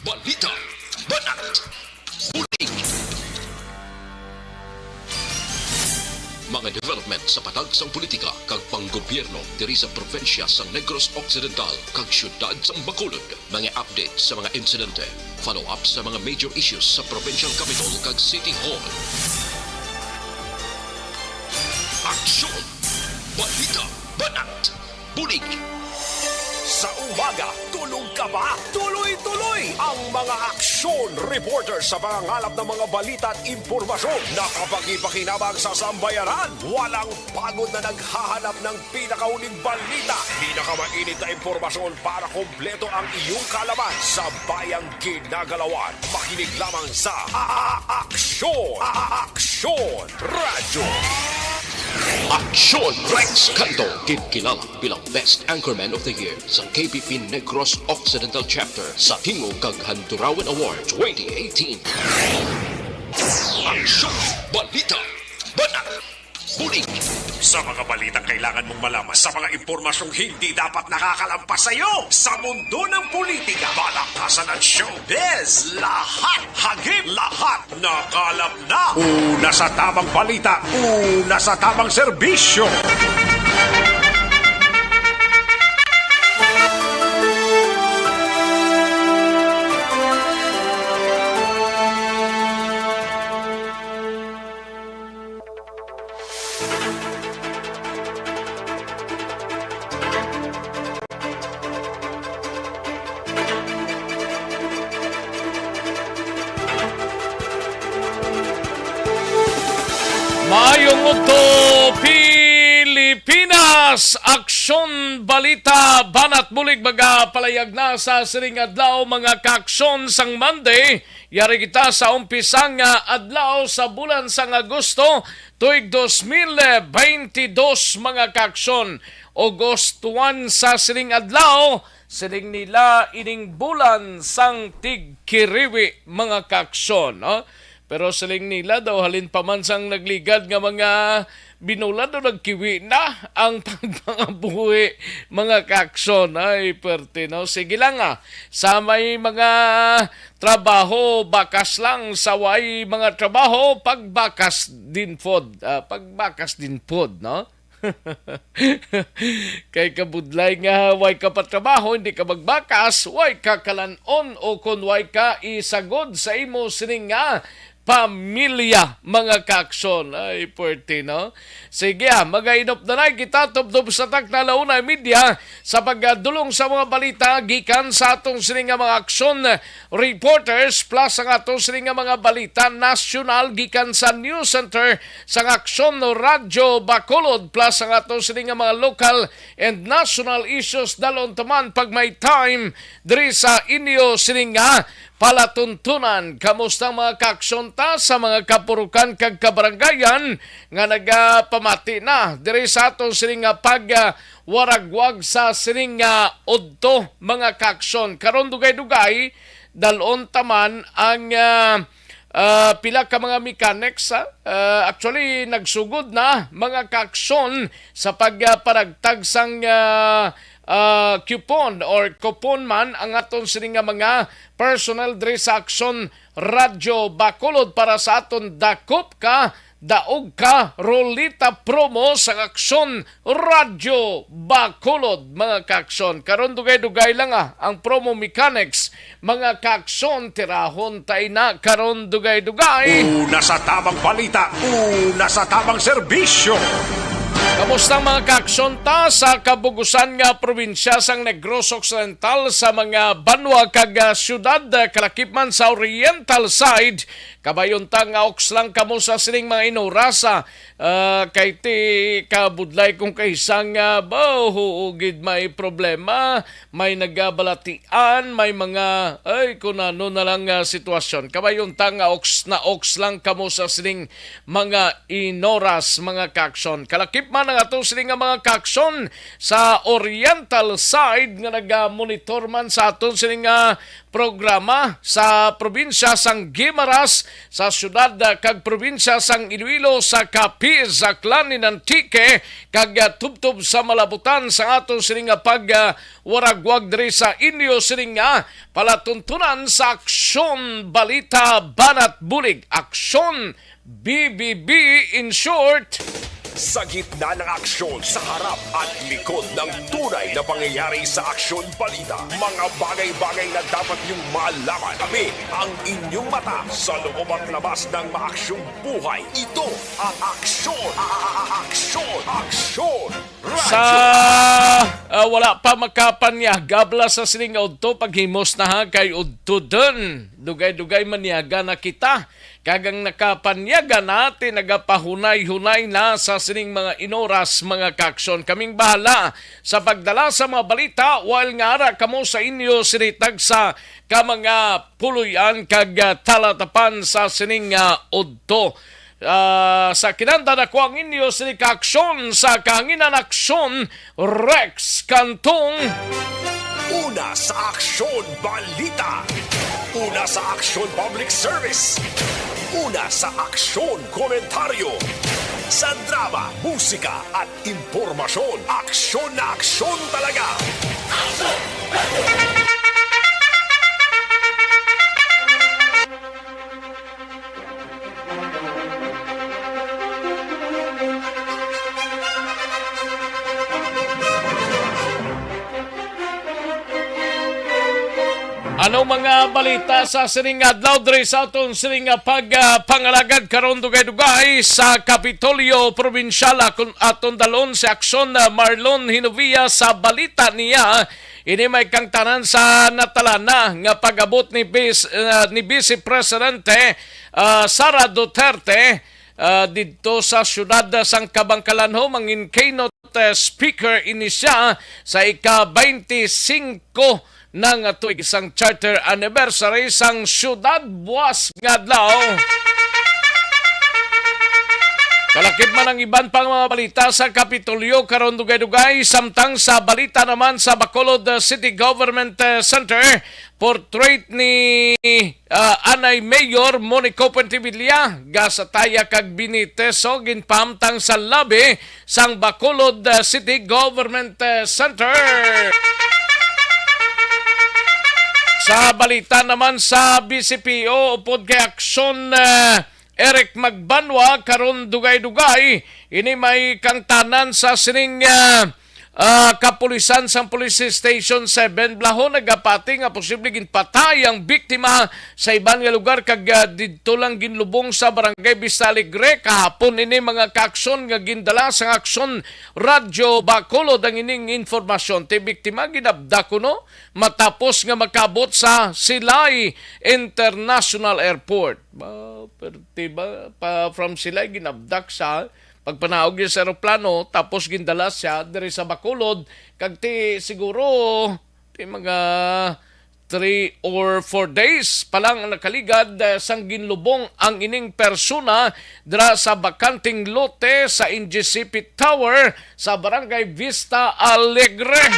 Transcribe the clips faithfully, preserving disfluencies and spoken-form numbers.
Balita, banat, bulig. Mga development sa patag sang politika kag panggobyerno diri sa probinsya sang Negros Occidental kag siyudad sang Bacolod. Mga update sa mga insidente, follow-up sa mga major issues sa provincial capital kag city hall. Aksyon! Balita, banat, bulig. Sa umaga, tulog ka ba? Tuloy-tuloy ang mga aksyon reporter sa pangangalap ng mga balita at impormasyon na kapakipakinabang sa sambayanan. Walang pagod na naghahanap ng pinakahuling balita, pinakamainit na impormasyon para kompleto ang iyong kaalaman sa bayang ginagalawan. Makinig lamang sa A-, Aksyon! A-, Aksyon Radyo! Aksyon Rex Canto, ginkilala bilang Best Anchorman of the Year sa K P P Negros Occidental Chapter sa Tingog kag Handurawan Award twenty eighteen. Aksyon! Balita! Banat! Bulig! Sa mga balitang kailangan mong malaman, sa mga impormasyong hindi dapat nakakalampas sa iyo, sa mundo ng politika, balakasan at showbiz, lahat, hagip, lahat, nakalap na. Una sa tamang balita, una sa tamang serbisyo. Maayong udto, Pilipinas! Aksyon, balita, banat bulig magapalayag na sa sining adlaw, mga kaaksyon, sang Monday. Yari kita sa umpisang, ah, adlaw sa bulan sang Agosto, tuig dos mil beintidos, mga kaaksyon. August one sa sining adlaw, siling nila ining bulan sang tigkiriwi, mga kaaksyon, no? Pero siling nila daw, halin pa man sang nagligad nga mga binulan, daw nagkiwi na ang pagpangabuhi, mga kaaksyon. Ay, perte, no? Sige lang, ah. Sa may mga trabaho, bakas lang. Sa way mga trabaho, pagbakas din pod. Ah, pagbakas din pod, no? Kay kabudlay nga way ka pa trabaho, hindi ka magbakas, way ka kalan-on, o kon way ka isagod sa imo sining nga pamilya, mga kaaksyon. Ay, pwerte, no? Sige, ah, magainop na na kita, tubtob sa takna, la una y media, sa pagdulong sa mga balita gikan sa atong sining nga mga aksyon reporters, plus ang atong sining nga mga balita nasyonal gikan sa News Center sang Aksyon Radyo Bacolod, plus ang ato sini nga mga local and national issues dalon taman pag may time diri sa inyo sini nga palatuntunan. Kamusta ang mga kaaksyon ta sa mga kapurukan kag kabaranggayan nga nagapamati na diri sa ato sini nga pag, ah, waragwag sa sini nga udto, mga kaaksyon? Karon dugay-dugay dalon taman ang, ah, ah, pila ka mga mechanics, ah, ah, actually, nagsugod na, mga kaaksyon, sa pagpanagtag sang, ah, ah, coupon or coupon man ang aton sini nga mga personnel diri sa Aksyon Radyo Bacolod para sa aton Dakop Ka, Daog Ka Rolita promo sa Aksyon Radyo Bacolod, mga kaaksyon. Karon dugay-dugay lang, ah, ang promo mechanics, mga kaaksyon, tirahon ta ina karon dugay-dugay. Una sa tamang balita, una sa tamang serbisyo. Kamusta, mga kaaksyon ta sa kabugusan nga probinsya sang Negros Occidental, sa mga banwa kag, ah, syudad, ah, kalakip man sa oriental side? Kabayon ta nga oks lang kamo sa sining mga inorasa, ah, kay ti kabudlay kung kaisang, ah, ba, huo gid may problema, may nagabalatian, may mga, ay, kung ano na lang nga sitwasyon. Kabayon ta nga oks na oks lang kamo sa sining mga inoras, mga kaaksyon. Kalakip ang aton sini nga mga kaaksyon sa oriental side nga naga-monitor man sa aton sini nga programa sa probinsya sang Guimaras, sa syudad, ah, kag probinsya sang Iloilo, sa Capiz, Aklan, in Antique, kag, ah, tubtob sa malabutan sa aton sini nga pag, ah, waragwag diri sa inyo sini nga palatuntunan sa Aksyon Balita Banat Bulig. Aksyon B B B in short. Sa gitna ng aksyon, sa harap at likod ng tunay na pangyayari sa Aksyon Balita, mga bagay-bagay na dapat niyong malaman. Kami ang inyong mata sa loob at labas ng maaksyong buhay. Ito ang Aksyon, a-, a-, a-, Aksyon, Aksyon Radyo. Sa, ah, wala pa makapanyag, abla sa sining udto, paghimos na ha, kay udto dun. Dugay-dugay manyaga na kita. Kag ang nakapanyaga na, ti nagapahunay-hunay na sa sining mga inoras, mga kaaksyon. Kaming bahala sa pagdala sa mga balita, while nga ara kamo sa inyo sini tagsa ka mga puloy-an kag, ah, talatapan sa sining, ah, udto. Ah, sa kinanda na ko ang inyo sini kaaksyon sa kahanginan aksyon, Rex Cantong. Una sa Aksyon Balita. Una sa Aksyon Public Service. Una sa Aksyon Komentaryo. Sa drama, musika at impormasyon. Aksyon na aksyon talaga. Ano mga balita sa sining adlaw diri sa aton sining nga pag, ah, pangalagad karon dugay-dugay sa Kapitolyo Probinsyal? Akon, aton dalon si Aksyon, ah, Marlon Hinovia sa balita niya. Ini may kangtanan sa natalana nga pag-abot ni Vis-, ah, ni Vice Presidente, ah, Sara Duterte, ah, didto sa siyudad sang Kabangkalan, ho, mangin keynote, eh, speaker ini siya sa ika-twenty-five na nga tuig sang charter anniversary sang siyudad buwas nga adlaw. Kalakip man ang iban pang mga balita sa Kapitolyo karon dugay-dugay, samtang sa balita naman sa Bacolod, uh, City Government, uh, Center, portrait ni, uh, Anay Mayor Monico Puentevilla, gasataya kag biniteso ginpahamtang sa lobby sang Bacolod, uh, City Government, uh, Center. Sa balita naman sa B C P O, upod kay Aksyon, uh, Eric Magbanwa, karon dugay-dugay, ini may kangtanan sa sining, ah, ah, kapulisan sang Police Station seven, Blaho, nagapati nga posible ginpatay ang biktima sa iban nga lugar, kag, ah, didto lang ginlubong sa Barangay Vista Alegre kahapon. Ini mga kaaksyon nga gindala sang Aksyon Radyo Bacolod ang ining informasyon. Ti biktima ginabdak kuno matapos nga makabot sa Silay International Airport. Ba, perti ba? Pa, from Silay, ginabdak sa pagpanaog niya sa eroplano, tapos gindala siya diri sa Bacolod, kag ti siguro, ti mga three or four days pa lang ang nakaligad, eh, sang ginlubong ang ining persona dira sa bakanteng lote sa N G C P Tower sa Barangay Vista Alegre.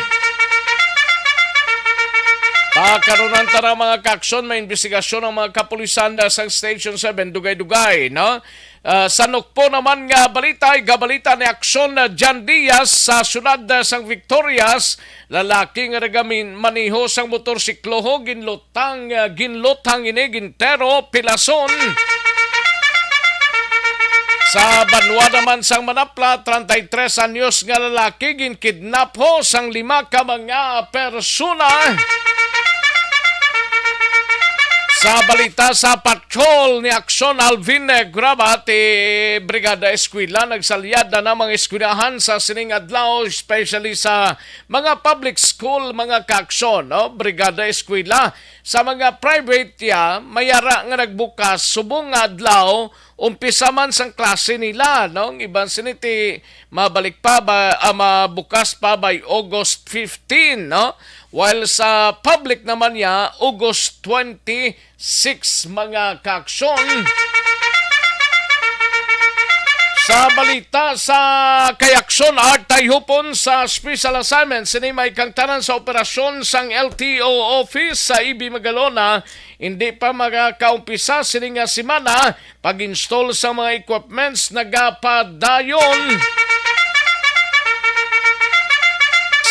Pakarunan ta na, mga kaaksyon, may imbestigasyon ang mga kapulisan, ah, sa Station seven, dugay-dugay, no? Ah, sa Nukpo naman nga balita, igabalita ni Aksyon, ah, Jan Diaz sa siyudad, ah, sang Victorias, lalaki nga nagamaneho sang motorsiklo, ho, ginlutang, ah, ginluthang ini, gintero, pilason. Sa banwa naman sang Manapla, treinta y tres anyos nga lalaki ginkidnap, ho, sang lima ka mga persona. Sa balita sa patrol ni Aksyon Alvin, eh, Graba, ti Brigada Eskwela, nagsalyad na na mga eskwelahan sa sining adlaw, especially sa mga public school, mga kaaksyon, no? Brigada Eskwela, sa mga private ya, mayara nga nagbukas subong nga adlaw, umpisa man sang klase nila, no? Ang iban sini ti mabalik pa ba, ah, mabukas pa by August fifteen, no? While sa public naman niya, August twenty-six, mga kaaksyon. Sa balita sa kay Aksyon, Art Tayhupon sa special assignment, sini may kangtanan sa operasyon sang L T O office sa E B Magalona, hindi pa magakaumpisa sini nga semana, pag-install sa mga equipments nagapadayon.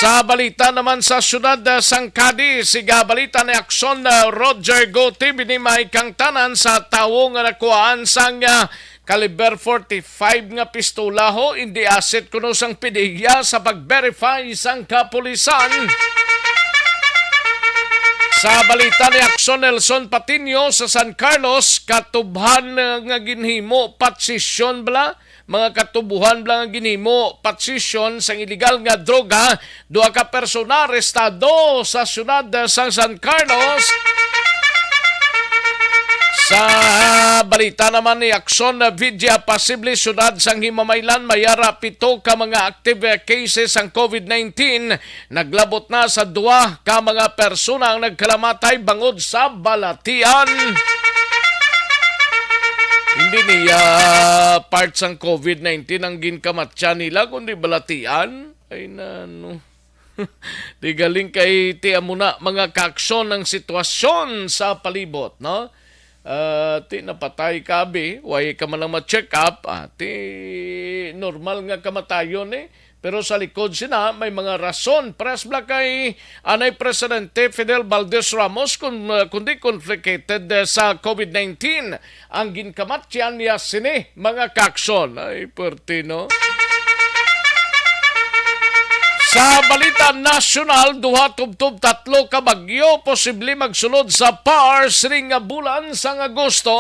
Sa balita naman sa siyudad, ah, sang Cadiz, siga balita ni Aksyon, ah, Roger Go T V ni may kangtanan sa tawo nga nakuhaan sang, ah, Caliber forty-five nga pistola ho, indi asset kuno sang pidiya sa pag-verify sang kapulisan. Sa balita ni Aksyon Nelson Patiño sa San Carlos, katubhan nga ginhimo patsisyon bala, mga katubuhan bala nga ginhimo patsisyon sang iligal nga droga, duha ka persona arestado sa siyudad sang San Carlos. Sa balita naman ni Aksyon Vidya, posible siyudad sang Himamaylan, may ara pito ka mga active cases sang covid nineteen. Naglabot na sa duha ka mga persona ang nagkalamatay bangod sa balatian. Hindi niya part sang covid nineteen ang ginkamatyan nila, kundi balatian. Ay, nano. Di galing kay ti amo na, mga kaaksyon, ang sitwasyon sa palibot, no? Ah, ti napatay ka, abi, way ka man lang ma-check up, ah, ti normal nga kamatayon, eh. Pero sa likod sina, may mga rason. Pares bala kay anay Presidente Fidel Valdez Ramos, kun, ah, kundi complicated, eh, sa covid nineteen ang ginkamatyan niya sini, mga kaaksyon. Ay, puwerte, no? Sa balita nasyonal, duha tubtob tatlo ka bagyo posible magsulod sa PAR sining nga bulan sang Agosto.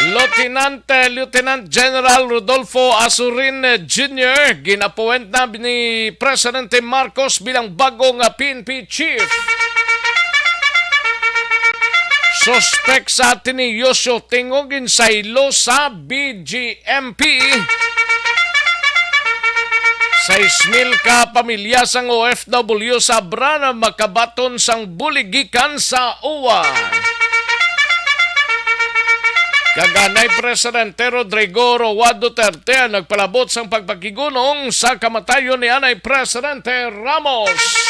Lieutenant, Lieutenant General Rodolfo Azurin Junior gin-appoint na ni Presidente Marcos bilang bago nga P N P chief. Suspek sa Ateneo shooting o ginsaylo sa B G M P. Sais mil ka pamilya sang O F W sa Abrana makabaton sang bulig gikan sa uwa. Kag anay Presidente Rodrigo Roa Duterte ang nagpalabot sang pagpakigunong sa kamatayon ni anay Presidente Ramos.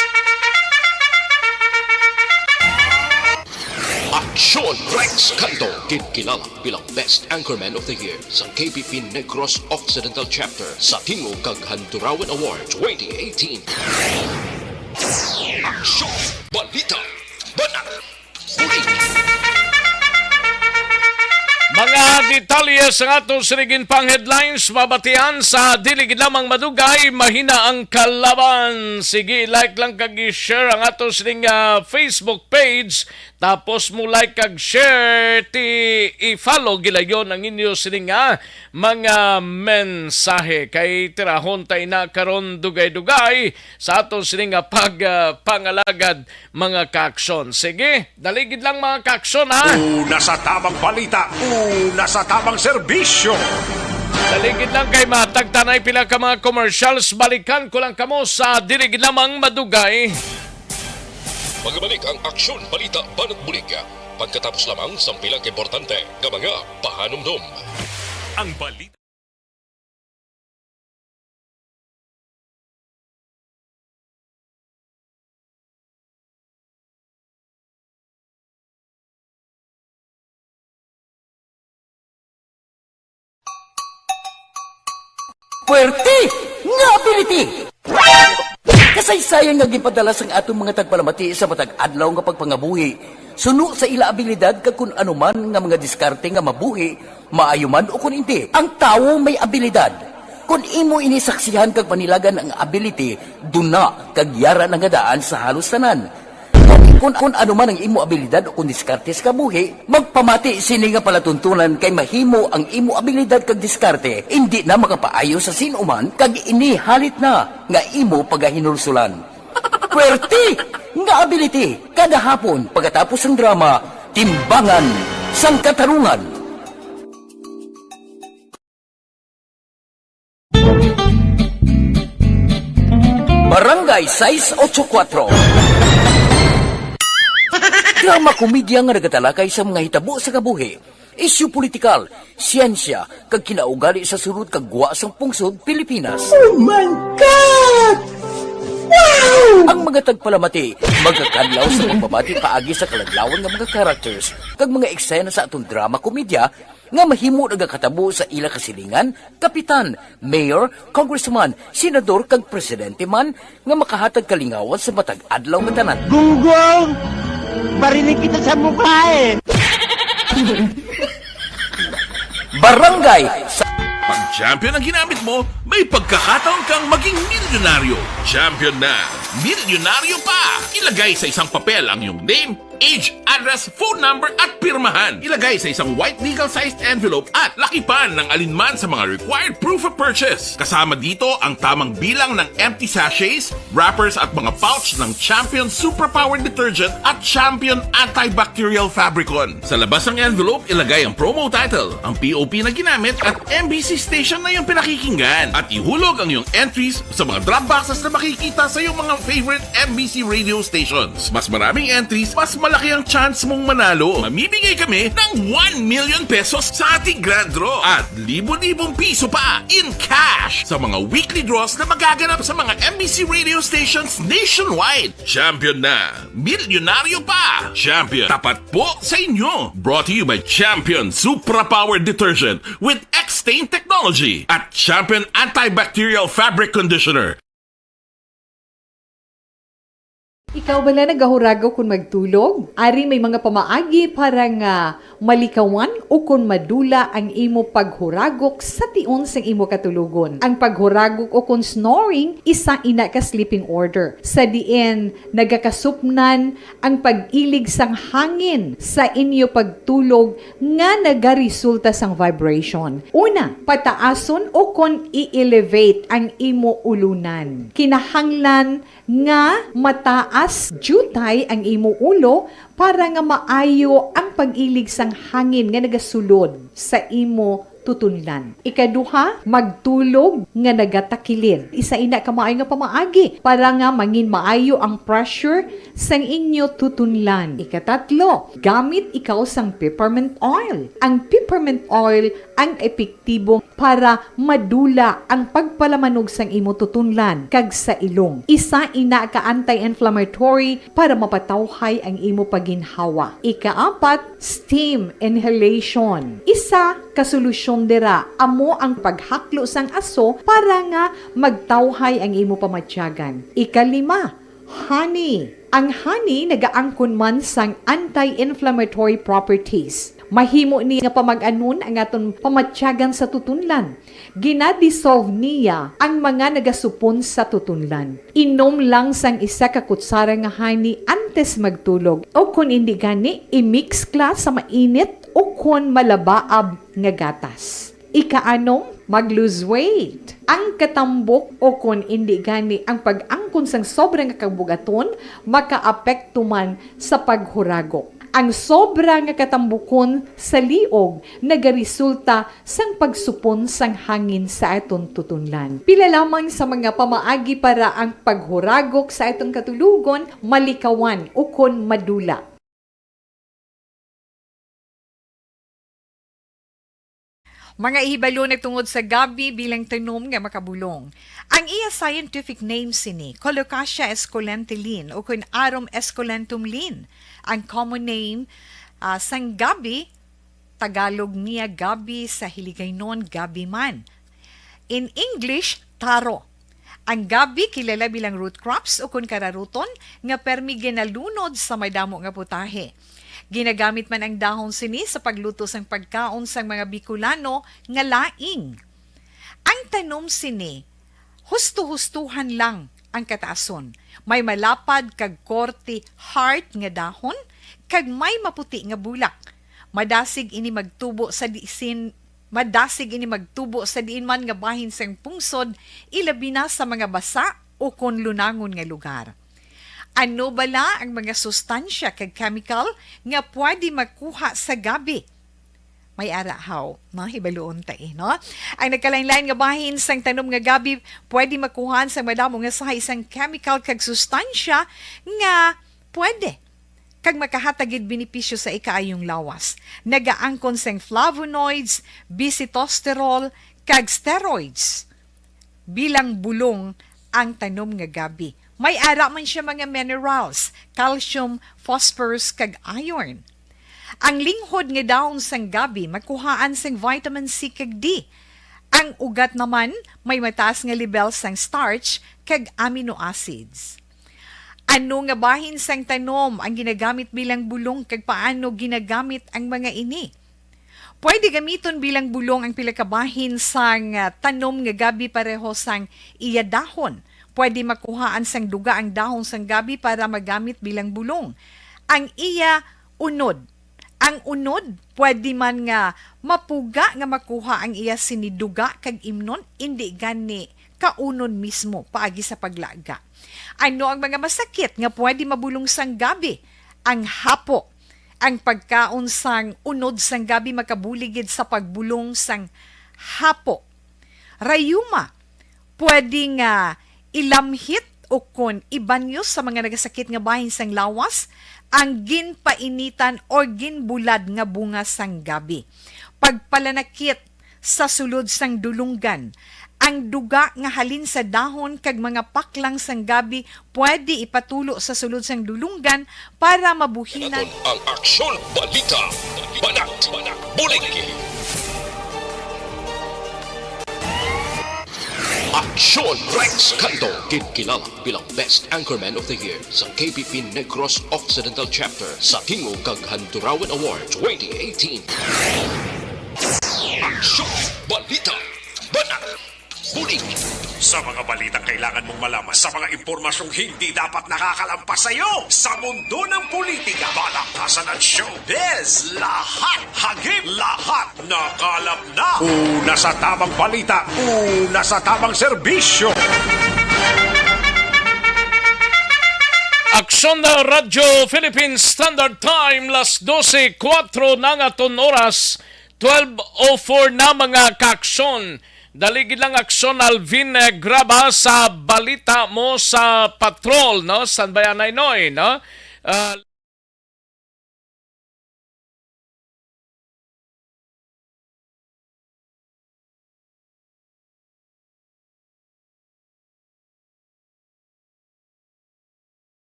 Aksyon Rex Canto, ginkilala bilang Best Anchorman of the Year sa K P P Negros Occidental Chapter sa Tingog kag Handurawan Award twenty eighteen. Aksyon, balita, banat, bulig. Mga detalye sa ato sining pang headlines, mabatian sa dili gid lamang madugay, mahina ang kalaban. Sige, like lang kag i-share ang ato sining, ah, Facebook page. Tapos mo like kag share, ti i-follow gilayon ang inyo sini nga mga mensahe. Kay tirahon ta ina karon dugay-dugay sa aton sini nga pag, ah, pangalagad, mga kaaksyon. Sige, dali gid lang, mga kaaksyon, ha? Una sa tamang balita, una sa tamang serbisyo. Dali gid lang kay matagtanay pila ka mga commercials. Balikan ko lang kamo sa dili gid lamang madugay. Magbalik ang Aksyon Balita Banat Bulig pagkatapos lamang sang pila ka importante nga mga pahanumdom. Ang balita. Puwerte nga ability! Kasaysayan nga ginpadala sang aton mga tagpalamati sa matag adlaw nga pagpangabuhi, suno sa ila abilidad kag kun ano man nga mga diskarte nga mabuhi, maayo man o kun indi. Ang tawo may abilidad. Kun imo ini saksihan kag panilagan ang ability, duna kag yara na nga daan sa halos tanan. Kun, kun ano man ang imo abilidad o kun diskarte sa kabuhi, magpamati sini nga palatuntunan kay mahimo ang imo abilidad kag diskarte indi na makapaayo sa sin-o man kag ini halit na nga imo pagahinulsulan. Puwerte nga ability kada hapon pagkatapos sang drama, Timbangan sang Katarungan. Barangay sais ocho kuwatro. Drama komedya nga nagatalakay sa mga hitabo sa kabuhi. Isyu politikal, siyensya, kag kinaugali sa sulod kag gwa sang pungsod Pilipinas. Oh my God! Wow! Ang mga tagpalamati magakadlaw sa pagbabati paagi sa kaladlawan nga mga characters kag mga eksena sa aton drama komedya nga mahimo nagakatabo sa ila kasilingan, kapitan, mayor, congressman, senador, kag presidente man nga makahatag kalingawan sa matag adlaw nga tanan. Gunggong! Barinig kita sa mukha eh! Barangay sa Pag champion ang ginamit mo, may pagkakataon kang maging milyonaryo. Champion na, milyonaryo pa! Ilagay sa isang papel ang iyong name, age, address, phone number, at pirmahan. Ilagay sa isang white legal-sized envelope at lakipan ng alinman sa mga required proof of purchase. Kasama dito ang tamang bilang ng empty sachets, wrappers, at mga pouch ng Champion Suprapower Detergent at Champion Antibacterial Fabricon. Sa labas ng envelope, ilagay ang promo title, ang P O P na ginamit, at M B C station na iyong pinakikinggan. At ihulog ang iyong entries sa mga drop boxes na makikita sa iyong mga favorite M B C radio stations. Mas maraming entries, mas malaki ang chance mong manalo. Mamimigay kami ng one million pesos sa ating grand draw at libo-libong piso pa in cash sa mga weekly draws na magaganap sa mga M B C radio stations nationwide. Champion na! Milyonaryo pa! Champion, tapat po sa inyo! Brought to you by Champion Supra Power Detergent with X-Stain Technology at Champion Antibacterial Fabric Conditioner. Ikaw bala nagahuragok kon magtulog? Ari may mga pamaagi para nga malikawan ukon madula ang imo paghuragok sa tion sang imo katulogon. Ang paghuragok ukon snoring, isa ina ka sleeping order, sa diin nagakasupnan ang pag-ilig sang hangin sa inyo pagtulog nga nagaresulta sang vibration. Una, pataason ukon i-elevate ang imo ulunan. Kinahanglan nga mataas diutay ang imo ulo para nga maayo ang pag-ilig sang hangin nga nagasulod sa imo tutunlan. Ikaduha, magtulog nga nagatakilid. Isa ina ka maayo nga pamaagi para nga mangin maayo ang pressure sang inyo tutunlan. Ikatatlo, gamit ikaw sang peppermint oil. Ang peppermint oil ang epektibo para madula ang pagpalamanog sang imo tutunlan kag sa ilong. Isa ina ka anti-inflammatory para mapatawhay ang imo pagginhawa. Ikaapat, steam inhalation. Isa ka solusyon dira amo ang paghaklo sang aso para nga magtawhay ang imo pamatyagan. Ikalima, honey. Ang honey nagaangkon man sang anti-inflammatory properties. Mahimo ni nga pamag-anon ang aton pamatyagan sa tutunlan. Ginadissolve niya ang mga nagasupon sa tutunlan. Inom lang sang isa ka kutsara nga honey antes magtulog, o kon indi gani, i-mix kla sa mainit o kon malabaab nga gatas. Ikaanom, mag-lose weight. Ang katambok o kon indi gani ang pag-angkon sang sobra nga kabugaton makaapekto man sa paghuragok. Ang sobra nga katambukon sa liog nagaresulta sang pagsupon sang hangin sa aton tutunlan. Pila lamang sa mga pamaagi para ang paghuragok sa aton katulogon malikawan ukon madula. Mga ihibalo nagtungod sa gabi bilang tanom nga makabulong. Ang iya scientific name sini, Colocasia esculenta Linn, o kun Arum esculentum Linn. Ang common name, ah, sang gabi, Tagalog niya gabi, sa Hiligaynon gabi man. In English, taro. Ang gabi kilala bilang root crops o kun kararuton nga permi ginalunod sa madamo nga putahe. Ginagamit man ang dahon sini sa pagluto sang pagkaon sang mga Bicolano nga laing. Ang tanom sini, husto-hustohan lang ang kataason. May malapad kag korte heart nga dahon kag may maputi nga bulak. Madasig ini magtubo sa disin Madasig ini magtubo sa diin man nga bahin sang pungsod, ilabi na sa mga basa o kon lunangon nga lugar. Ano bala ang mga sustansya kag chemical nga pwede makuha sa gabi? May ara haw, no? Hibaluon ta, eh, no? Ang nagkalain-lain nga bahin sang tanom nga gabi pwede makuhaan sang madamo nga sahi sang chemical kag sustansya nga pwede kag makahatag gid benepisyo sa ikaayong lawas. Nagaangkon sing flavonoids, bisitosterol, kag steroids bilang bulong ang tanom nga gabi. May ara man siya mga minerals, calcium, phosphorus, kag iron. Ang linghod nga dahon sang gabi makuhaan sing vitamin C kag D. Ang ugat naman may mataas nga lebel sang starch kag amino acids. Ano nga bahin sang tanom ang ginagamit bilang bulong, kag paano ginagamit ang mga ini? Pwede gamiton bilang bulong ang pila ka bahin sang, ah, tanom nga gabi pareho sang iya dahon. Pwede makuhaan sang duga ang dahon sang gabi para magamit bilang bulong. Ang iya unod. Ang unod, pwede man nga mapuga nga makuha ang iya sini duga kag imnon, indi gani kaunon mismo paagi sa paglaga. Ano ang mga masakit nga pwede mabulong sang gabi? Ang hapo. Ang pagkaon sang unod sang gabi makabulig gid sa pagbulong sang hapo. Rayuma, pwede nga ilamhit o kon ibanyo sa mga nagasakit nga bahin sang lawas ang ginpainitan o ginbulad nga bunga sang gabi. Pagpalanakit sa sulod sang dulunggan. Ang duga nga halin sa dahon kag mga paklang sang gabi pwede ipatulo sa sulod sang dulunggan para mabuhinan. Naton ang Aksyon Balita, Banat, Bulig. Aksyon Rex Cando, ginkilala bilang Best Anchorman of the Year sa K P P Negros Occidental Chapter sa Tingog kag Handurawan Award twenty eighteen. Aksyon, balita, banat, bulig. Sa mga balitang kailangan mong malaman, sa mga impormasyong hindi dapat nakakalampas sa iyo, sa mundo ng politika, balakasan at showbiz, lahat hagip, lahat nakalap na. Una sa tamang balita, una sa tamang serbisyo. Aksyon na Radyo Philippine Standard Time, las dose kuwatro na nga aton oras, twelve oh four na, mga kaaksyon. Dali gid lang, Aksyon Alvin, eh, Graba, sa balita mo sa patrol, no? San ba yan, Noy, no? Ah,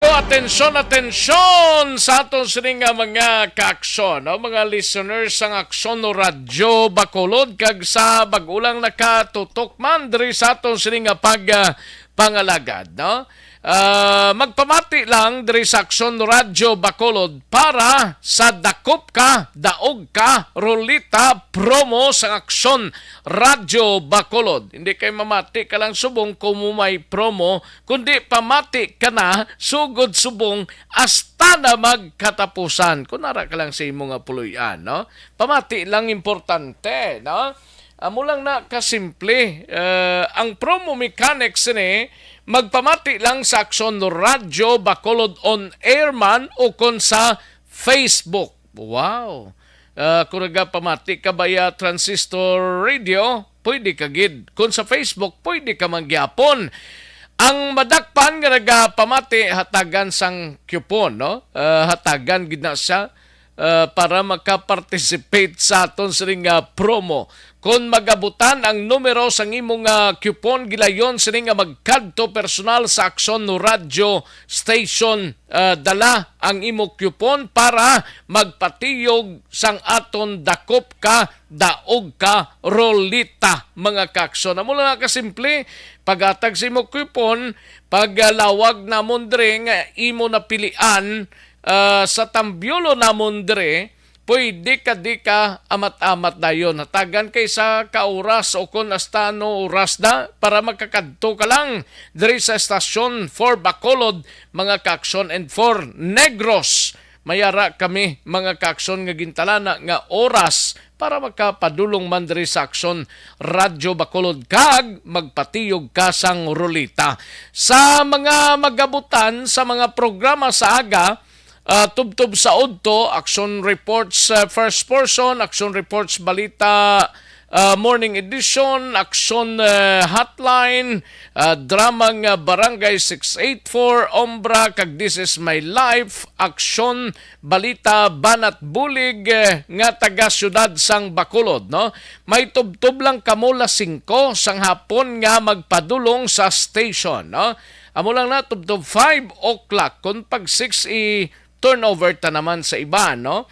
Atensyon, atensyon sa aton sini nga mga kaaksyon, no? Mga listeners sang Aksyon no Radyo Bacolod kag sa bag-o lang nakatutok man diri sa aton sini nga pag, ah, pangalagad, no? Ah, magpamati lang diri sa Aksyon Radyo Bacolod para sa Dakop Ka, Daog Ka, Rolita promo sa Aksyon Radyo Bacolod. Hindi kay mamati ka lang subong kung mo may promo, kundi pamati ka na sugod subong hasta na magkatapusan. Kung nara ka lang sa imo nga puloy-an, no? Pamati lang importante, no? Amo lang na kasimple. Eh, ang promo mechanics ni magpamati lang sa Aksyon Radyo Bacolod on air man o kon sa Facebook. Wow! Ah, kung nagapamati ka via transistor radio, pwede ka gid. Kung sa Facebook, pwede ka man gyapon. Ang madakpan nga nagapamati, hatagan sang coupon, no? Ah, hatagan gid na siya, ah, para maka-participate sa aton sini nga promo. Kon magabutan ang numero sang imo nga coupon, gilayon sini nga magkadto personal sa Aksyon Radyo Station. Ah, dala ang imo coupon para magpatiyog sang aton Dakop Ka, Daog Ka, Rolita, mga kaaksyon. Amo lang nga kasimple, paghatag sa imo coupon, paglawag namon diri nga imo napilian, ah, sa tambyulo namon diri, pwede ka di ka amat-amat dayon. Hatagan kay sa ka oras o kon hasta ano oras na para makakadto ka lang diri sa estasyon for Bacolod, mga kaaksyon, and for Negros. May ara kami, mga kaaksyon, nga gintalana nga oras para makapadulong man diri sa Aksyon Radyo Bacolod kag magpatiyog ka sang rolita. Sa mga magabutan sa mga programa sa aga, ah, tubtob sa udto, Aksyon Reports, ah, First Portion, Aksyon Reports Balita, ah, Morning Edition, Aksyon, ah, Hotline, ah, Drama nga Barangay six eight four, Ombra, kag This Is My Life, Aksyon Balita Banat Bulig, eh, nga taga Siyudad sang Bacolod, no? May tubtob lang kamo las singko sang hapon nga magpadulong sa station, no? Amo lang na, tubtob five o'clock. Kung pag six i-turnover ta naman sa iba, no?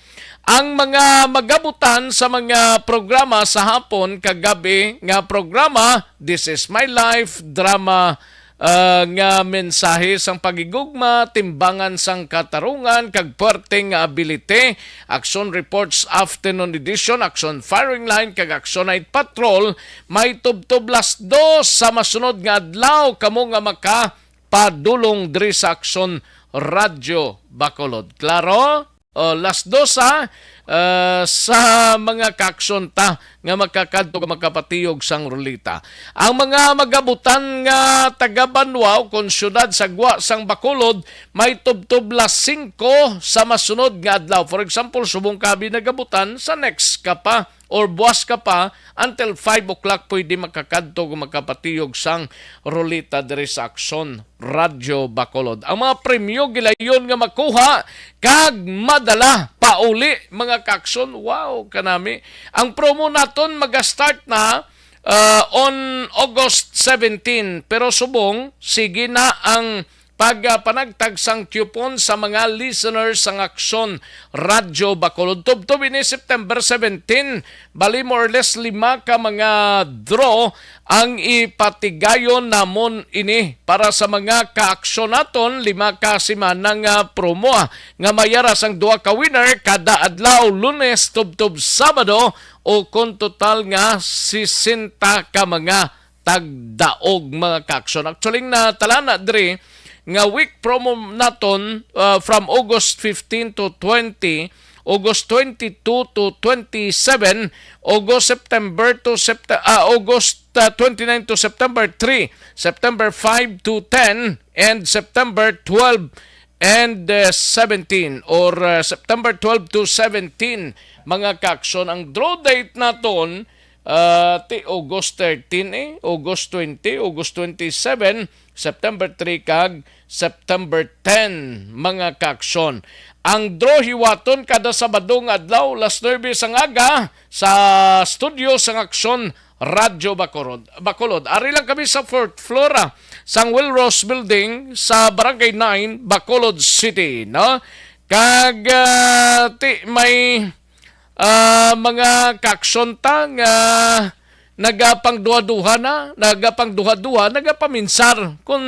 Ang mga magabutan sa mga programa sa hapon kag gabi nga programa, This Is My Life, drama, ah, nga mensahe sang paghigugma, timbangan sang katarungan, kag puwerte nga ability, Aksyon Reports Afternoon Edition, Aksyon Firing Line, kag Aksyon Night Patrol, may tubtob las dos sa masunod nga adlaw kamo nga makapadulong diri sa Aksyon Radyo Bacolod. Klaro? O, las dos, ha? Ah, sa mga kaaksyon ta nga makakadto, makapatiyog sang rolita. Ang mga magabutan nga taga-banwa o kon siyudad sa gwa sang Bacolod, may tubtob las singko sa masunod nga adlaw. For example, subong ka abi nagabutan, sa next ka pa or buwas ka pa, until five o'clock pwede makakadto kung makapatiyog sang rolita diri sa Aksyon Radyo Bacolod. Ang mga premyo gilayon nga makuha kag madala pauli, mga kaaksyon. Wow, kanami. Ang promo naton maga-start na, ah, on August seventeen, pero subong sige na ang pagpanagtag sang coupon sa mga listeners sang Aksyon Radyo Bacolod. Tubtob ini September seventeen, bali more or less lima ka mga draw ang ipatigayon namon ini para sa mga kaaksyon naton, lima ka semana nga promo, ah, nga may ara sang duha ka winner kada adlaw, Lunes tubtob Sabado, o kon total nga sesenta ka mga tagdaog, mga kaaksyon. Actually, ang natalana diri nga week promo naton, uh, from August fifteen to twenty, August twenty-two to twenty-seven, August, September to Sept-, ah, August, uh, twenty-nine to September three, September five to ten, and September twelve and, uh, seventeen, or, uh, September twelve to seventeen, mga kaaksyon. Ang draw date naton, ah, ti August thirteen, eh, August twenty, August twenty-seven, September three, kag September ten, mga kaaksyon. Ang draw hiwaton kada Sabado nga adlaw, las nuebe sang aga, sa studio sang Aksyon Radyo Bacolod. Bacolod. Ari lang kami sa fourth floor, ah, sang Will Rose Building sa Barangay nine, Bacolod City, no? Kag, ah, ti may, ah, mga kaaksyon ta nga nagapangduha-duha na, nagapangduha-duha, nagapaminsar kung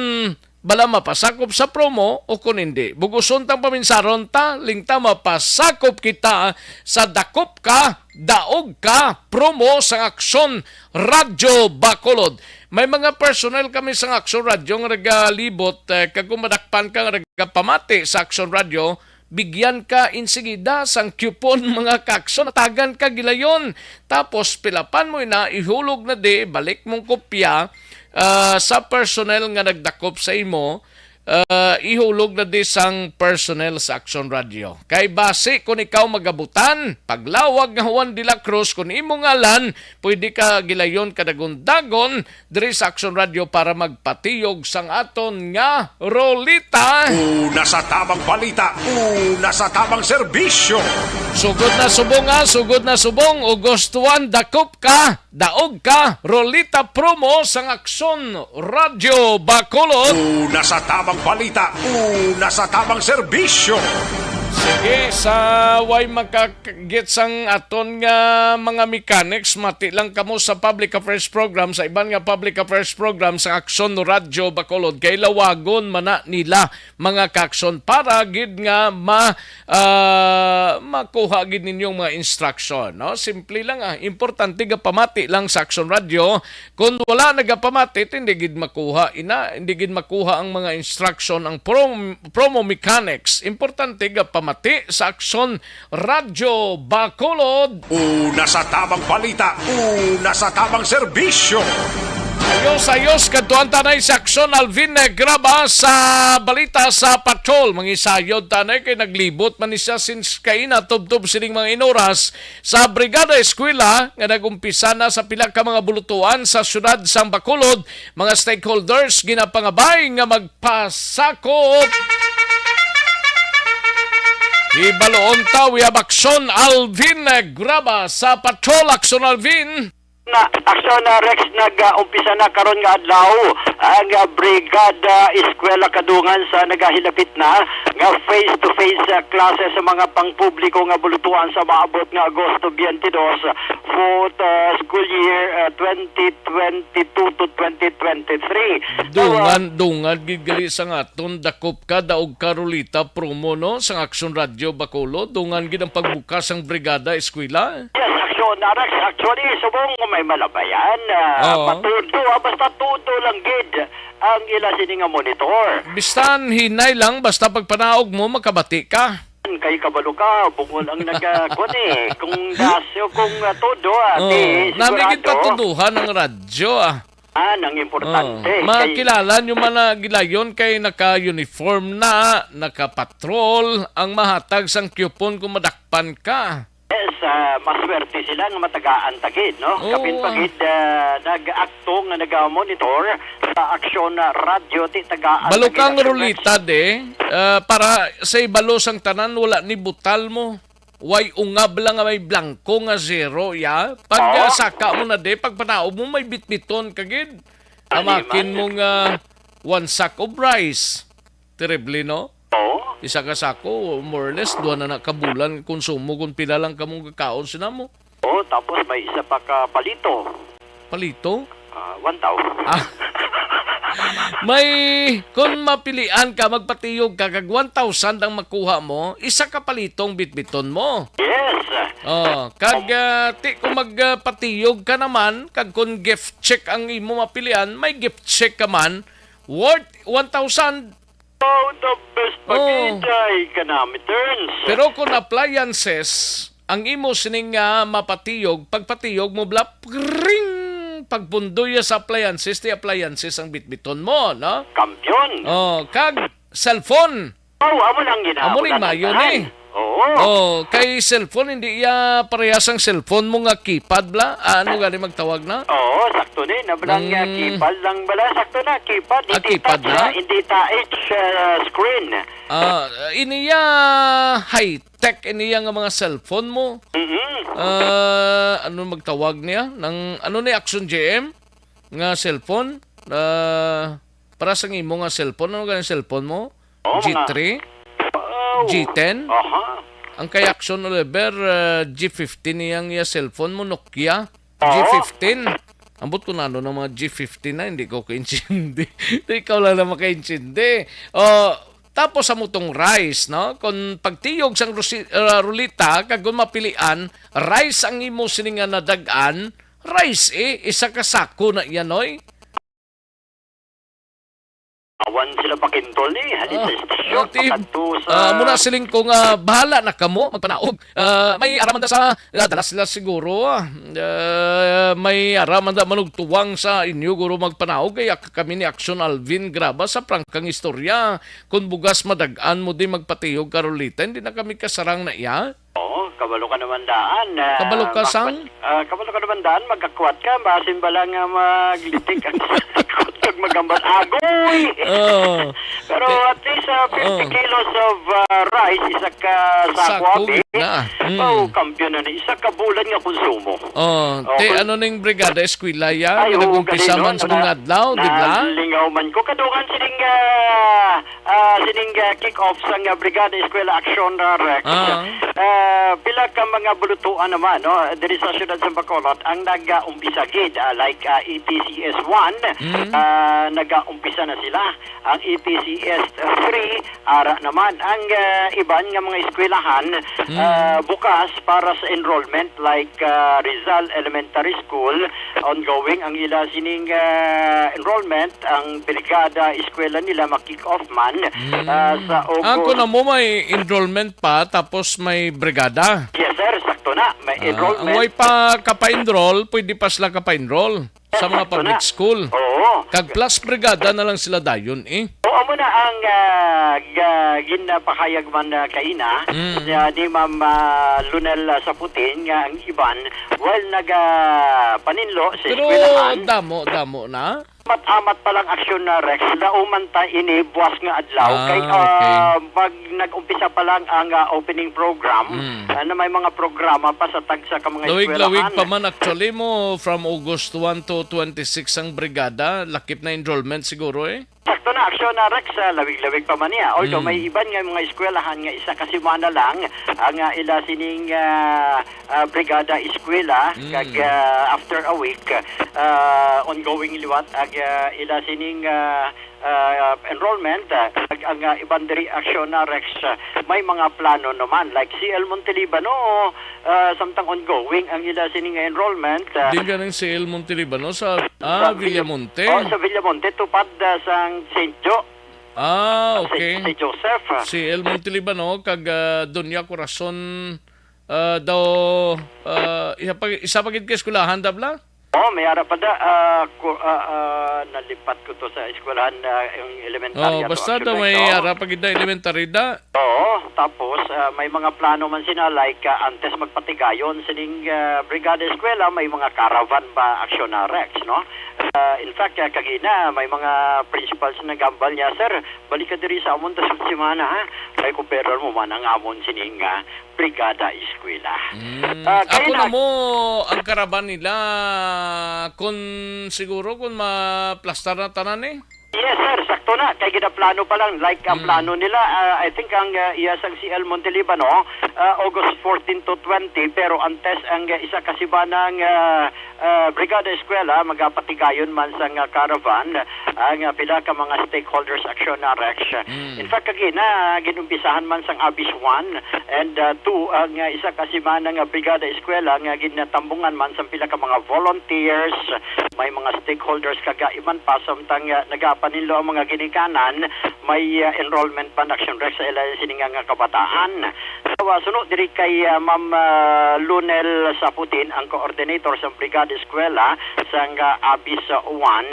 bala mapasakop sa promo o kon hindi. Buguson tang paminsaron ta, lingta mapasakop kita sa Dakop Ka, Daog Ka promo sang Aksyon Radyo Bacolod. May mga personnel kami sang Aksyon Radyo nga nagalibot, eh, kag kung madakpan ka nga nagapamati sa Aksyon Radyo, bigyan ka insigida sang coupon, mga ka-Aksyon, tagan ka gilayon. Tapos pilapan mo ina, ihulog na di, balik mong kopya, ah, sa personnel nga nagdakop sa imo, ah, ihulog na di sang personnel sa Aksyon Radyo. Kay basi kung ikaw magabutan, paglawag nga Juan de la Cruz, kung imo ngalan, pwede ka gilayon kadagon-dagon diri sa Aksyon Radyo para magpatiyog sang aton nga rolita. Una sa tamang balita, una sa tamang serbisyo. Sugod na subong, ah, sugod na subong, August one, dakop ka, daog ka, rolita promo sang Aksyon Radyo Bacolod. Una sa tamang balita, una sa tamang serbisyo. Sige, sa way makakagit sang aton nga mga mechanics, mati lang kamo sa public affairs program, sa iban nga public affairs program sa Aksyon Radyo Bacolod, kay lawagon man na nila, mga ka-Aksyon, para gid nga ma-, ah, makuha gid ninyong mga instruction, no? Simple lang, ah. Importante gapamati lang sa Aksyon Radyo. Kung wala nagapamati, hindi gid makuha ina, hindi gid makuha ang mga instruction, ang prom-, promo mechanics. Importante gapamati sa Aksyon Radyo Bacolod. Una sa tamang balita, una sa tamang serbisyo. Ayos, ayos, kadtuan tanay si Aksyon Alvin Graba sa balita sa patrol. Mangisayod tanay kay naglibot man ni siya since kaina tubtob sining mga inoras sa Brigada Eskwela nga nag-umpisa na sa pila ka mga bulutuan sa siyudad sang Bacolod. Mga stakeholders ginapangabay nga magpasakop. Hibaloon ta, we have Aksyon Alvin Graba sa patrol. Aksyon Alvin. Na, Aksyon, ah, Rex, nag-umpisa na karon nga adlaw ang, ah, Brigada Eskwela Kadungan sa nagahilabit na nga face-to-face, ah, classes sa mga pangpubliko nga bulutuan sa maabot nga Agosto twenty-two, fourth, ah, school year, ah, twenty twenty-two to twenty twenty-three. Dungan, dungan gid gali sa nga Ton, dakop ka, daog ka, rolita promo, no, sang Aksyon Radyo Bacolod. Dungan gid ang pagbukas sang Brigada Eskwela. Yes, Aksyon, Rex. Actually, subong may malabayan, ah, Oo. Patudo, ah, basta tudo lang gid ang ila sini nga monitor. Bistan hinay lang, basta pagpanaog mo, makabati ka. Kay kabalo ka, bungol ang naga-, kuwan eh. Kung dasyo, kung, ah, tudo, ah, Oo. di Nami gid sigurado. Patuduhan ang radyo, ah. Ah, nang importante. Oh, kay makilala nyo man na gilayon kay naka-uniform na, naka-patrol, ang mahatag sang coupon kung madakpan ka. Yes, ah, maswerte sila nga matagaan ta gid, no? Oo, Kapin pa ah. gid, ah, nag-akto nga naga-monitor sa Aksyon, ah, Radyo, ti tagaan ta gid Balukang ang rulita de, ah, para sa ibalo sang tanan, wala ni butal mo. Way ungab lang nga may blanko nga zero, ya. Pag, Oh. ah, saka mo na di, pagpanaog mo, may bitbiton ka gid. Ano Amakin man? mo nga one sack of rice. Terrible, no? Oh. Isa ka sako, more or less, duha na na ka bulan konsumo kung pila lang kamong kakaon sina mo. Oh, tapos may isa pa ka palito. Palito? Ah, one thousand. Ah. May, kung mapilian ka, magpatiyog ka, kag one thousand ang makuha mo, isa ka palitong bitbiton mo. Yes. Oh, kag, ah, ti, kung magpatiyog ka naman, kag kung gift check ang imo mapilian, may gift check ka man, worth one thousand. Oh, the best Oh. pagitay ka na, Mittens. Pero kung appliances, ang imo sining nga mapatiyog, pagpatiyog mo bla, pring! Pagpundoy sa appliances, ti appliances ang bitbiton mo, no? Kampiyon. Oh, kag cellphone. Oh, amo lang gina-, Amo amo ni lang mayo ang tanan. ni. Oo. Oh, kay cellphone, hindi iya parehas ang cellphone mo nga keypad bla. Ah, ano gali magtawag na? Oo, sakto ni. Nablang Ang nga keypad lang bala. Sakto na, keypad. Ah, Hindi keypad touch, na? ah, hindi touch, ah, screen. Ah, iniya high-tech, iniya nga mga cellphone mo. Mhm. Ah, ano magtawag niya? Nang, ano ni Action G M? Nga cellphone? Ah, para sa imo nga cellphone, ano gani cellphone mo? Oh, mga G three? Oh. G ten? Aha. Ang kay Action Oliver, ah, G fifteen iyang iya cellphone mo, Nokia. Oo. G fifteen. Ambot ko na ano ng mga G fifty na, hindi ko kaintindi. Ikaw lang na makaintindi. O, tapos sa mutong rice, no? Kung pagtiyog sang rusi-, ah, rulita, kag kung mapilian, rice ang imo sini nga nadag-an, rice eh, isa ka sako na iya, noy. Awan sila pakintol ni, halin Ah, sa estasyon, ah, ti-, pakadto sa ah, muna siling ko nga bahala na kamo magpanaog. Ah, may araman da sa, ah, dala sila siguro, ah. Ah, may araman da manugtuwang sa inyo, guro, magpanaog. Kaya kami ni Action Alvin Graba sa prangkang istorya. Kung bugas madag-an mo di magpatiyog karolita, hindi na kami kasarang na iya. Oo, kabalo ka naman daan, ah, Kabalo ka, sang? magkwat-, ah, kabalo ka naman daan, magkakwat ka, basin ba lang nga maglitik ang sakot kag magambat agoy? Oo. Pero Te-, at least, ah, fifty oo. kilos of, ah, rice, isa ka sako, Sako abi. gid na. Mm. Oh, kampiyon na ni, isa ka bulan nga konsumo. Oh, te, Okay. ano ning Brigada Eskwela ya? Ay, Nga oo, nag-umpisa galing, man no? sa Na-, mga adlaw, di ba? nalingaw man ko. Kadungan sining, ah, ah, sining, ah, kick-off sang, ah, Brigada Eskwela Aksyon, ah, Rex. Ah. Ah, pila ka mga bulutuan naman, no? Diri sa siyudad sa Bacolod, ang nag-umpisa gid, ah, like, ah, E T C S one, Mm. ah, nag-umpisa na sila. Ang E T C S three, ara naman. Ang, ah, iban nga mga eskwelahan, Mm. ah, bukas para sa enrollment, like, ah, Rizal Elementary School, ongoing ang ila sining, ah, enrollment. Ang brigada eskwela nila ma-kick off man, Mm. ah, sa Ah, August. Kung amo may enrollment pa, tapos may brigada? Yes, sir. Sakto na. May Ah, enrollment. Ang way pa kapa-enroll, pwede pa sila kapa-enroll sa mga Sakto public na. school. Oo. Kag plus brigada na lang sila dayon, eh. Oo, amo na ang, ah, ga-, ginapahayag man, ah, kaina, Mm. ah, ni Ma'am, ah, Lunel, ah, Saputin nga ang iban, while naga-, paninlo sa Pero eskwelahan, damo, damo na. Amat-amat pa lang aksyon na, Rex. Lauman ta ini buwas nga adlaw. Ah, Kay, okay. ah, pag nag-umpisa pa lang ang, ah, opening program, Mm. ah, na may mga programa pa sa tagsa ka mga Lawig-lawig eskwelahan. pa man actually mo, from August one to twenty-six ang brigada, lakip na enrollment siguro eh. Sakto na, aksyon na, Rex. Ah, lawig-lawig pa man niya. Although Mm. may iban nga mga eskwelahan nga isa ka semana lang ang, ah, ila sining, ah, ah, Brigada Eskwela, Mm. kag, ah, after a week, ah, ongoing liwat ang, ah, ila sining, ah, ah, enrollment, ah, kag ang, ah, iban diri aksyon na, Rex, ah, may mga plano naman. Like C L Montelibano, ah, samtang ongoing ang ila sining enrollment, ah, Din ganing C L Montelibano sa, ah, sa Villamonte? Oh, sa Villamonte, tupad, ah, sang Saint Jo. Ah, Saint, okay. Saint Joseph, ah. C L Montelibano kag, ah, Doña Corazon, ah, daw, ah, isa pa, isa pa gid ka eskwelahan, Dabla? Oh, may ara pa da, ah, ku-, ah, ah, nalipat ko to sa eskwelahan, ah, yung elementarya Oh, to, basta actually, daw may oh. ara pa gid na elementarya da. Oo, tapos, ah, may mga plano man sina, like, ah, antes magpatigayon sining, ah, Brigada Eskwela, may mga caravan ba aksyon na, Rex, no? Ah, in fact, ah, kagina, may mga principals nagambal niya, "Sir, balik ka diri sa amon ta sa semana, ha? Kay kuperar mo man ang amon sining, ah, Brigada Eskwela." Mm. Ah, Ako kaya na na- mo ang karaban nila, kun siguro, kun maplastar na tanan eh. Yes, sir. Sakto na. Kay ginaplano pa lang. Like, ang Mm. plano nila, ah, I think ang, ah, iya sang C L Montelibano, ah, August fourteen to twenty, pero antes ang, ah, isa ka sibanang, ah, ah, Brigada Eskwela, magapatigayon man sang, ah, caravan, ang, ah, pila ka mga stakeholders action na, Rex. Mm. In fact, kagina, ginumpisahan man sang Abis one and, ah, two, ang, ah, isa ka simana nga Brigada Eskwela nga ginatambungan man sang pila ka mga volunteers, may mga stakeholders, kag, ah, iban pa, samtang, ah, nagapaninlo ang mga ginikanan, may, ah, enrollment ban action, Rex, sa ila sini nga, nga kabataan. Sa suno diri kay, ah, Ma'am, ah, Lunel Saputin, ang coordinator sa Brigada Eskwela sang, ah, Abis, ah, one.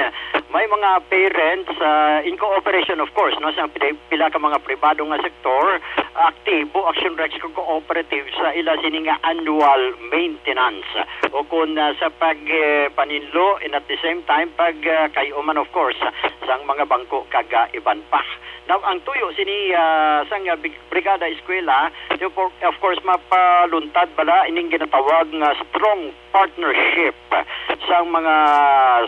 May mga parents, ah, in cooperation, of course, no, sa pila, pila ka mga pribado nga sektor, aktibo, Action Rex, kag cooperative sa ila sini nga annual maintenance. O kun, ah, sa pag, eh, paninlo, and at the same time, pag, ah, kay-o man, of course, sang mga bangko kag, ah, iban pa. Now, ang tuyo sini, ah, sang, ah, big-, Brigada Eskwela, of cour-, of course, mapaluntad bala ining ginatawag nga strong partnership sang mga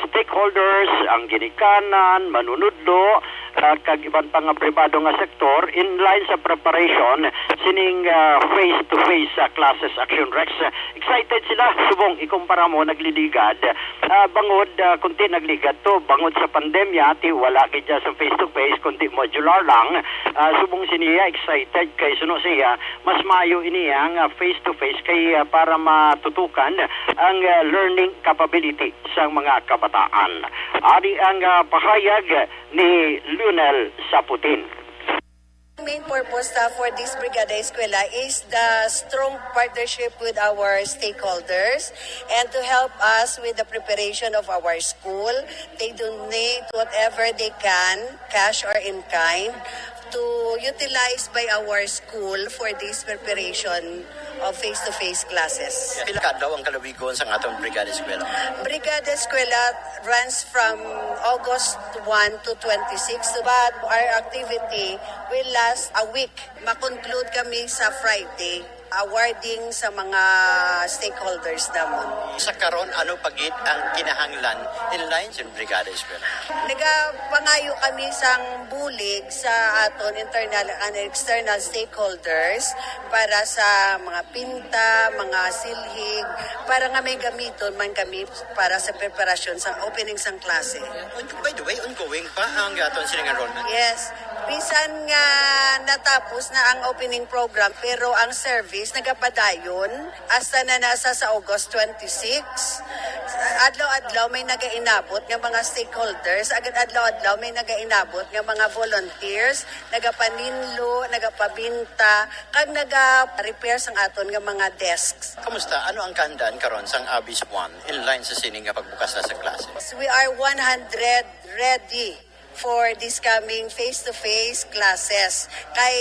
stakeholders, ang ginikanan, manunudlo, ah, kag iban pa nga pribado nga sektor in line sa preparation sining, ah, face-to-face, ah, classes, Action Rex. Excited sila subong ikumpara mo nagligad, ah, bangod, ah, kunti nagligad to bangod sa pandemya, ti wala gid siya sa face-to-face kundi modular lang. Ah, subong siniya excited kay suno siya mas maayo ini ang, ah, face-to-face kay, ah, para matutukan ang, ah, learning capability sang mga kabataan. Ari ang, ah, pahayag ni Lionel Saputin. Main purpose ta for this Brigada Eskwela is the strong partnership with our stakeholders and to help us with the preparation of our school. They donate whatever they can, cash or in kind, to utilize by our school for this preparation of face-to-face classes. Pila ka adlaw ang kalawigon sang aton Brigada Eskwela? Brigada Eskwela runs from August one to twenty-six, but our activity will last a week. Ma-conclude kami sa Friday, awarding sa mga stakeholders namon. Sa karon, ano pa gid ang kinahanglan in line sa Brigada Eskwela? Nagapangayo kami sang bulig sa aton internal and external stakeholders para sa mga pinta, mga silhig, para nga may gamiton man kami para sa preparasyon sa opening sang klase. By the way, ongoing pa ang aton sining enrollment? Yes. Bisan nga natapos na ang opening program, pero ang service nagapadayon hasta na nasa sa August twenty-six. Adlaw-adlaw may nagainabot nga mga stakeholders, agad adlaw-adlaw may nagainabot nga mga volunteers, nagapaninlo, nagapabinta, kag naga-repair sang aton nga mga desks. Kamusta? Ano ang kahandaan karon sang Avis One in line sa sini nga pagbukas na sa klase? We are one hundred ready for this coming face-to-face classes. Kay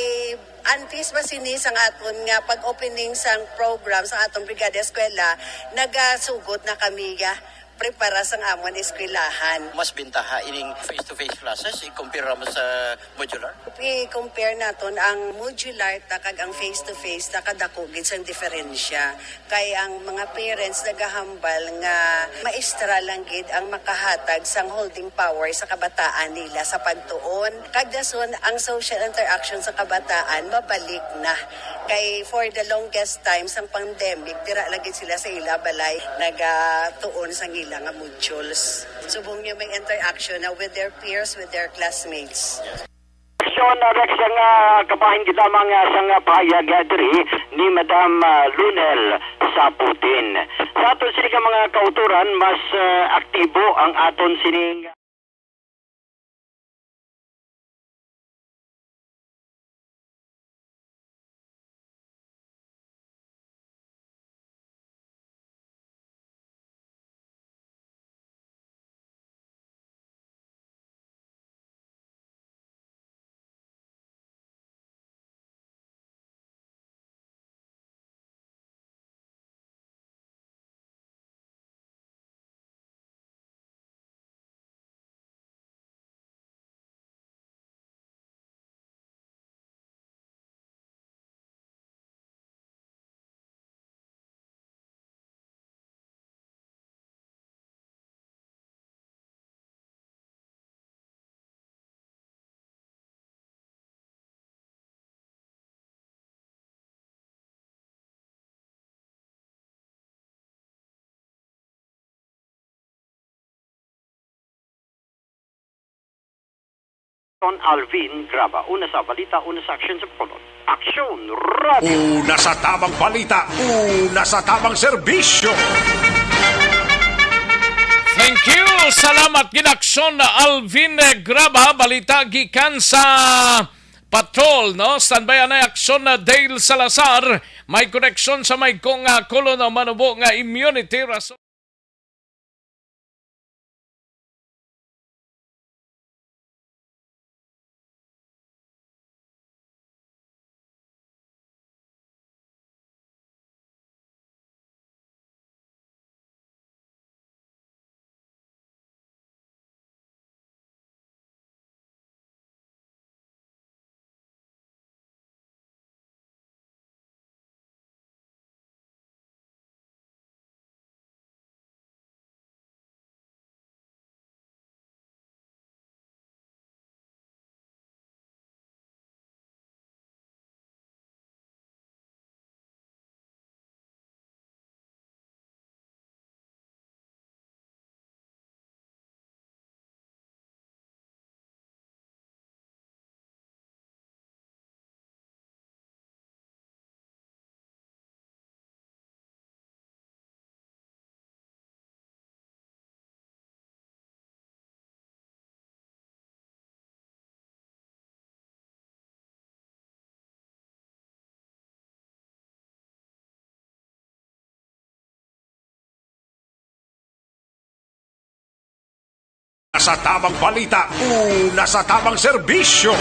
antes pa sini sang aton nga pag-opening sang program sa aton Brigada Eskwela, nagasugod na kami ya prepara sang amon eskwelahan. Mas bintaha ining face-to-face classes ikumpara mo sa modular? I-compare naton ang modular ta kag ang face-to-face ta, kadako gid sang diferensya. Kay ang mga parents nagahambal nga maestra lang gid ang makahatag sang holding power sa kabataan nila sa pagtuon. Kag dason, ang social interaction sa kabataan mabalik na. Kay for the longest time sang pandemic, dira lang gid sila sa ila balay nagatuon sang ila nga modules. Subong niya may interaction na with their peers, with their classmates. Action, uh, Rex, ang, ah, kabahin gid lamang, ah, sang, ah, pahayag, ah, diri ni Madam, ah, Lunel Saputin. Sa aton sini nga mga kautoran, mas, ah, aktibo ang aton sining Alvin Graba, una sa balita, una sa aksyon sa Bacolod. Aksyon Radio. Una sa tamang balita, una sa tamang serbisyo. Thank you. Salamat gid, Aksyon Alvin Graba. Balita gikan sa Patrol, no? Standby anay, Aksyon Dale Salazar. May koneksyon sa may kong, ah, kulo, no? Manubo nga immunity rason. Sa tamang balita, una sa tamang serbisyo.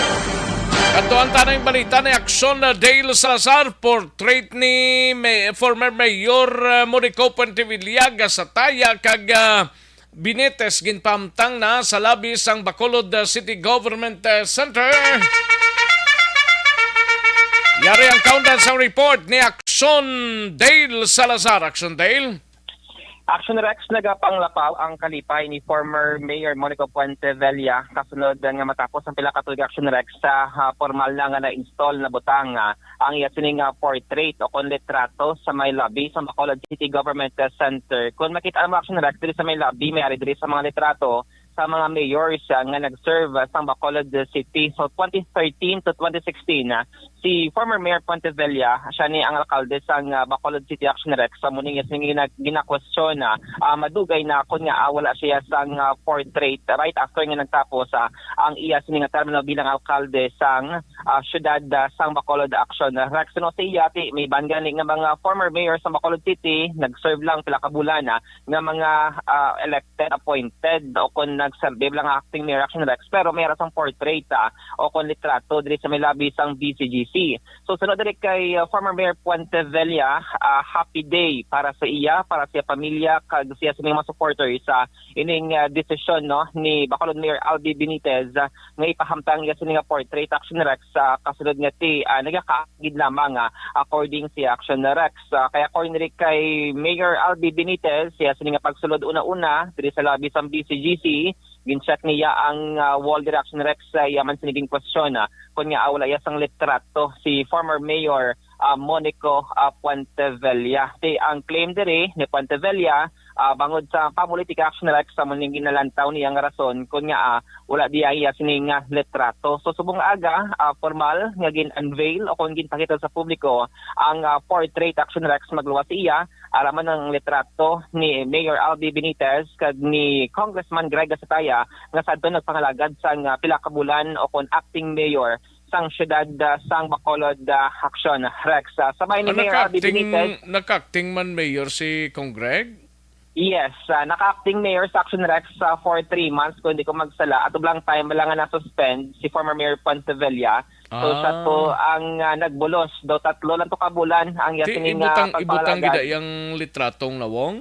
Ato ang tanang balita ni Action, uh, Dale Salazar, portrait ni May-, former Mayor, uh, Monico Puentevilla, Gasataya kag, uh, Binetes ginpahamtang na sa lobby sang Bacolod, uh, City Government, uh, Center. Yari ang kaundan sang report ni Action Dale Salazar. Action Dale. Action Rex, nagapanglapaw ang kalipay ni former Mayor Monico Puentevella kasunod nga matapos ang pila ka tuig, Action Rex, sa, ah, formal na nga na-install na butang, ah, ang iya sining, ah, portrait o kon litrato sa may lobby sa Bacolod City Government Center. Kung makita mo, Action Rex, diri sa may lobby, may ari diri sa mga litrato sa mga mayors, ah, nga nag-serve, ah, sa Bacolod City. So, twenty thirteen to twenty sixteen, ah, si former Mayor Puentevella, siya ni ang alkalde sang, ah, Bacolod City, Action Rex, sa muning nga gina-, ginakwestiyon na, ah, madugay na kon nga, ah, wala siya sang, ah, portrait right after nga nagtapos, ah, ang iya sini nga termino bilang alkalde sang, ah, siyudad, ah, sang Bacolod, Action Rex. No, si iya ti may ban gani nga mga former mayor sa Bacolod City, nag-serve lang pila ka bulan, ah, nga mga, ah, elected, appointed, o kon nagserbi lang acting mayor, Action Rex, pero may ra sang portrait, ah, o kon litrato diri sa may lobby sang B C G C. So, sunod diri kay, ah, former Mayor Puentevella, ah, happy day para sa iya, para sa iya pamilya, kag siya sa mga supporters sa ining, ah, desisyon, no, ni Bacolod Mayor Albi Benitez, ah, nga ipahamtang iya sini nga portrait, Action Rex, sa kasunod nga ti, ah, nagakaagid lamang, ah, according si Action Rex. Ah, kaya according diri kay Mayor Albi Benitez, siya sini nga pagsulod una-una diri sa lobby sang B C G C, gin-check niya ang, ah, wall diri, Action Rex, sa iya man sini gin-question, ah, kon nga, ah, wala iya sang litrato si former Mayor, ah, Monico, ah, Puentevella. Ti ang claim diri ni Puentevella, ah, bangod sa pamulitika, Action Rex, sa muning ginalantaw niya nga rason kon nga, ah, wala diya iya sini nga litrato. So, subong aga, ah, formal nga gin-unveil o kon ginpakita sa publiko ang, ah, portrait, Action Rex, magluwas iya, ara man ang litrato ni Mayor Albi Benitez kag ni Congressman Greg Gasataya nga sadto nagpangalagad sang, ah, pila ka bulan o kon acting mayor sang siyudad, ah, sang Bacolod, ah, Action Rex. Ah, sa bahin ni Mayor Albi Benitez, naka-acting man mayor si Cong Greg? Yes, ah, naka-acting mayor sa Action Rex, ah, for three months, kung di ko magsala. Ato lang time lang nga na-suspend si former Mayor Puentevella. So, sa to ang, ah, nagbulos daw, tatlo lang to ka bulan ang iya sining, ah, ibutang, ibutang gid pagpangalagad. Iyang litratong nawong?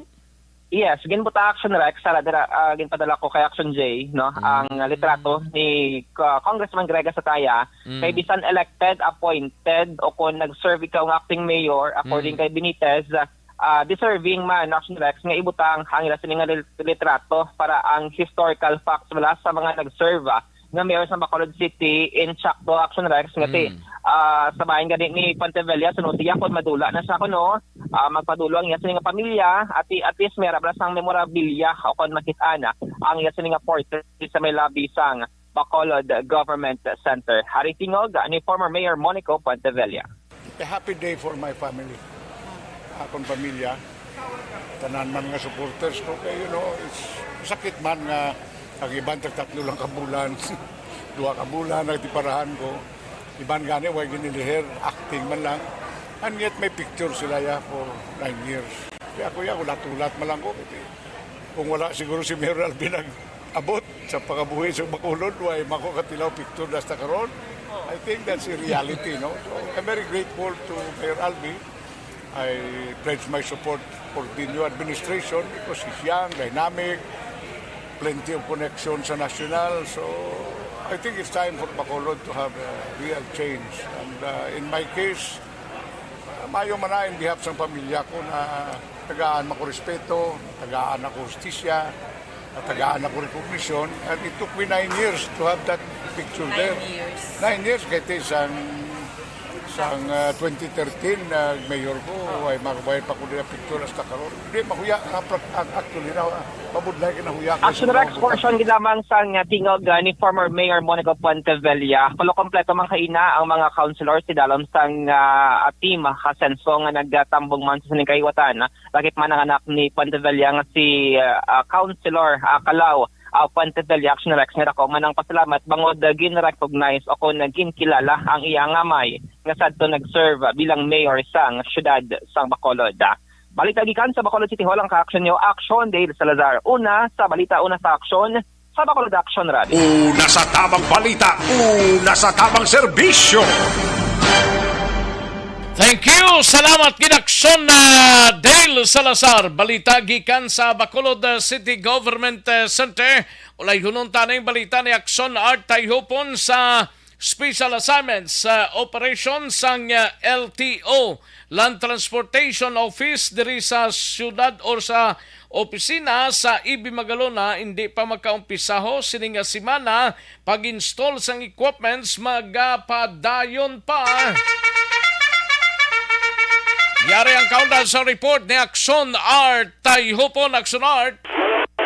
Yes, ginbuta, Action Rex, sala dira, ah, ginpadala ko kay Action J, no? Mm. Ang, ah, litrato ni, ah, Congressman Greg Gasataya, mm, kay bisan elected, appointed, o kung nag-serve ikaw nga acting mayor, according, mm, kay Benitez, ah, deserving man, Action Rex, nga ibutang ang ila sini nga lit-, litrato para ang historical facts wala sa mga nag-serve, ah, nga mayor sa Bacolod City in Chacto, Action Rex, nga ti, mm, ah, sa bahin gani ni Puentevella, suno siya kung madula na siya kuno, ah, magpadulong ang iya sini nga pamilya, at, at least may rabla sang memorabilia o kung makit-an ang iya sini nga portrait sa may lobby sang Bacolod Government Center. Ari tingog ni former Mayor Monico Puentevella. A happy day for my family. Akon pamilya, tanan man nga supporters ko, kay, you know, it's sakit man nga ang iban tag tatlo lang ka bulan, duha ka bulan nagtiparahan ko. Iban gani, way giniliher, acting man lang. And yet may picture sila ya for nine years. Kaya ako ya, hulat-hulat man lang ko. Kung wala siguro si Mayor Alvin nag-abot sa pangabuhi sa Bacolod, way mako katilaw picture hasta karon. I think that's a reality, no? So, I'm very grateful to Mayor Albi. I pledge my support for the new administration because he's young, dynamic, plenty of connections sa national. So, I think it's time for Bacolod to have a real change. And, uh, in my case, uh, maayo man na in behalf sang pamilya ko na tagaan man ko respeto, tagaan ako hustisya, at tagaan ako recognition. And it took me nine years to have that picture there. Nine years. Nine years, kay ti sang, sang, ah, twenty thirteen, ah, mayor ko, ay, mag-, way pa ko nila picture hasta karon. Di, mahuya, ah, pra-, ah, actually, na, ah, mabudlay ka, nahuya ka. Action sa Rex, mga portion gid lamang sang, ah, tingog, ah, ni former Mayor Monico Puentevella. Kulo kompleto man kaina ang mga councilors sa dalom sang, ah, team, ah, Asenso nga nagtambong man sa sining kahiwatan. Lakip man ang anak ni Puentevella nga si, ah, ah, Councilor, ah, Calao, ah, Puentevella, Action Rex, nga dako man ang pasalamat bangod, ah, gin-recognize o kon ginkilala ang iya nga amay nga sadto nag-serve bilang mayor sang siyudad sang Bacolod. Balita gikan sa Bacolod City Hall, ang ka-action niyo, Action Dale Salazar. Una sa balita, una sa action, sa Bacolod Action Rally. Una sa tamang balita, una sa tamang serbisyo. Thank you. Salamat gid, Action, ah, Dale Salazar. Balita gikan sa Bacolod, ah, City Government, ah, Center. Ulayhunon ta ning balita ni Action Art Tayhupon sa Special Assignments, ah, Operation sang, ah, L T O, Land Transportation Office diri sa siyudad or sa opisina sa E B Magalona, hindi pa makaumpisaho sini nga semana. Pag-install sang equipments magapadayon pa. Yari ang kaundan sa report ni Action Art Tayhupon. Action Art.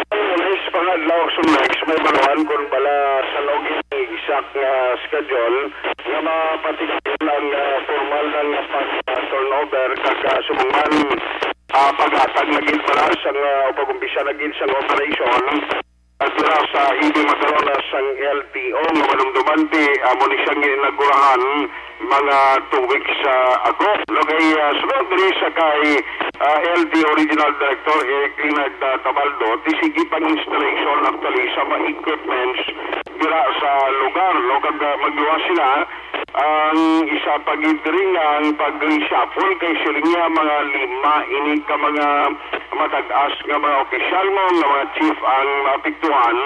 Lunes, pangadlaw, Action Rex, may banuan kon bala sa log ini exact nga schedule nga mapatigil ang, ah, formal na nga pag-turnover kag, ah, subong man, ah, paghatag na gid bala sang, ah, pag-umpisa na gid sang operation. Dira sa E B Magalona sang L T O nga malumduman ti amo ni siyang inaugurahan mga two weeks, ah, ago. No, kay, ah, sunod diri sa kay, ah, L T O Regional Director Eric Leonard, ah, Tabaldo, ti sige pang installation actually sa mga equipments dira sa lugar, no, kag, ah, magluwas sila ang isa pa gid diri nga ang pag-reshuffle kay siling niya mga lima ini ka mga matag-as nga mga opisyal mo nga mga chief ang maapektuhan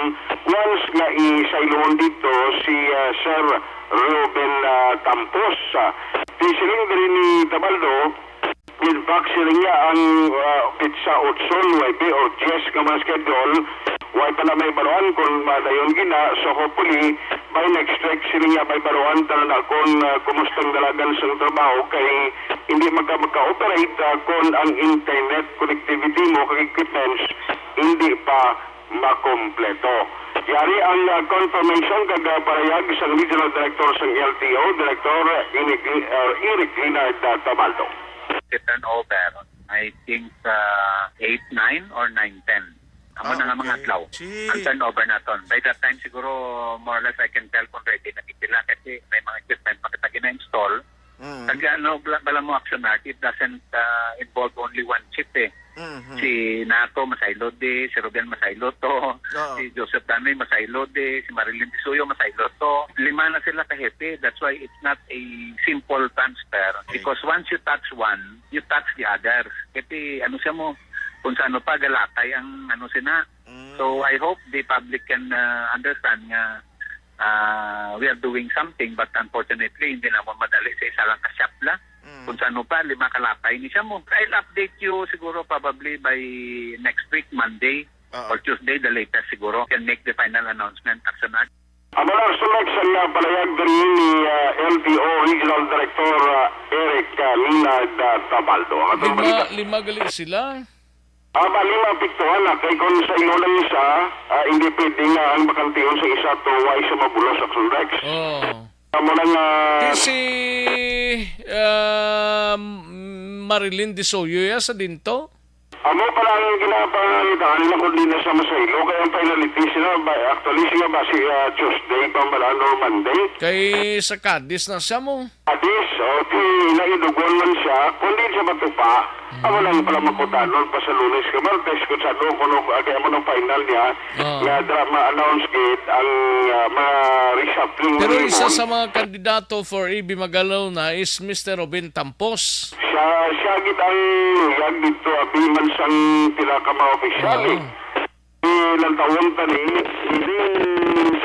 once nga isaylohon dito si, ah, Sir Ruben, ah, Campos. Ah, ti siling diri ni Tabaldo, in fact, siling niya ang, ah, petsa otso, nuebe, or diyes nga mga schedule, way pa na may baruan kung madayon gina. So, hopefully, by next week, siling niya may baruan ta na kung, ah, kumusta ang dalagan sa trabaho, kay hindi magka, magka-operate, ah, kung ang internet connectivity mo, kag equipments, hindi pa makompleto. Yari ang, ah, confirmation kag, ah, parayag sang Regional Director sang L T O, Director Eric, ah, Eric Leonard, ah, Tabaldo. The turnover, I think, uh, eight nine or nine ten. Amo Ah, na nga mga okay. adlaw ang Gee. turnover naton. By that time, siguro, more or less, I can tell kung ready na gid sila kasi may mga equipment pa kita gina-install. Mm. Kag ano, bala, bala mo, Action Art, it doesn't, uh, involve only one chief eh. Mhm. Si Nato masaylo di, si Ruben masaylo to, Oo. si Joseph Danoy masaylo di, si Marilyn Disuyo masaylo to. Lima na sila ka hepe. That's why it's not a simple transfer. Okay. Because once you touch one, you touch the others. Kasi ano siya mo, kung sa ano pa, galatay ang ano sina. Mm. So, I hope the public can, uh, understand nga, uh, we are doing something, but unfortunately, hindi naman madali sa isa lang ka shop la. Mm. Kung sa ano pa, lima ka lapay ni siya mo. I'll update you siguro probably by next week, Monday Oo. or Tuesday, the latest siguro. Can make the final announcement, Action Art. Amo na, Action Rex, ang, ah, palayag diri ni, ah, L T O Regional Director, ah, Eric, ah, Leonard, ah, Tabaldo. Ang atong Lima, balita. lima gali sila. Ah, bali, maapektuhan na. Kay kung sa ilo lang isa, ah, hindi pwede nga ang bakantihon sa isa to, way sa mabulos, Action Rex. Oh. Amo na nga Ti si, um, Marilyn Disuyo ya sa dinto? Amo pala ang ginapangitaan nila kung di na siya masaylo. Kaya ang finality sila, ba, actually, sila ba si, ah, Tuesday pa man or Monday? Kay sa Cadiz na siya mo. Cadiz, o, ti naidugon man siya, kung di siya matupa, Mm. amo lang pala makutanon pa sa Lunes ka Martes, kung sa ano, kung ano, kaya mo ng final niya, Oo. nga dra ma-announce gid ang, ah, mga reshuffling Pero ng isa ibon. sa mga kandidato for A B Magalona is Mister Ruben Tampos. Siya, siya gid ang luyag dito, abi man sang pila ka mga opisyal, Oo. eh. Ilang taon pa ni, hindi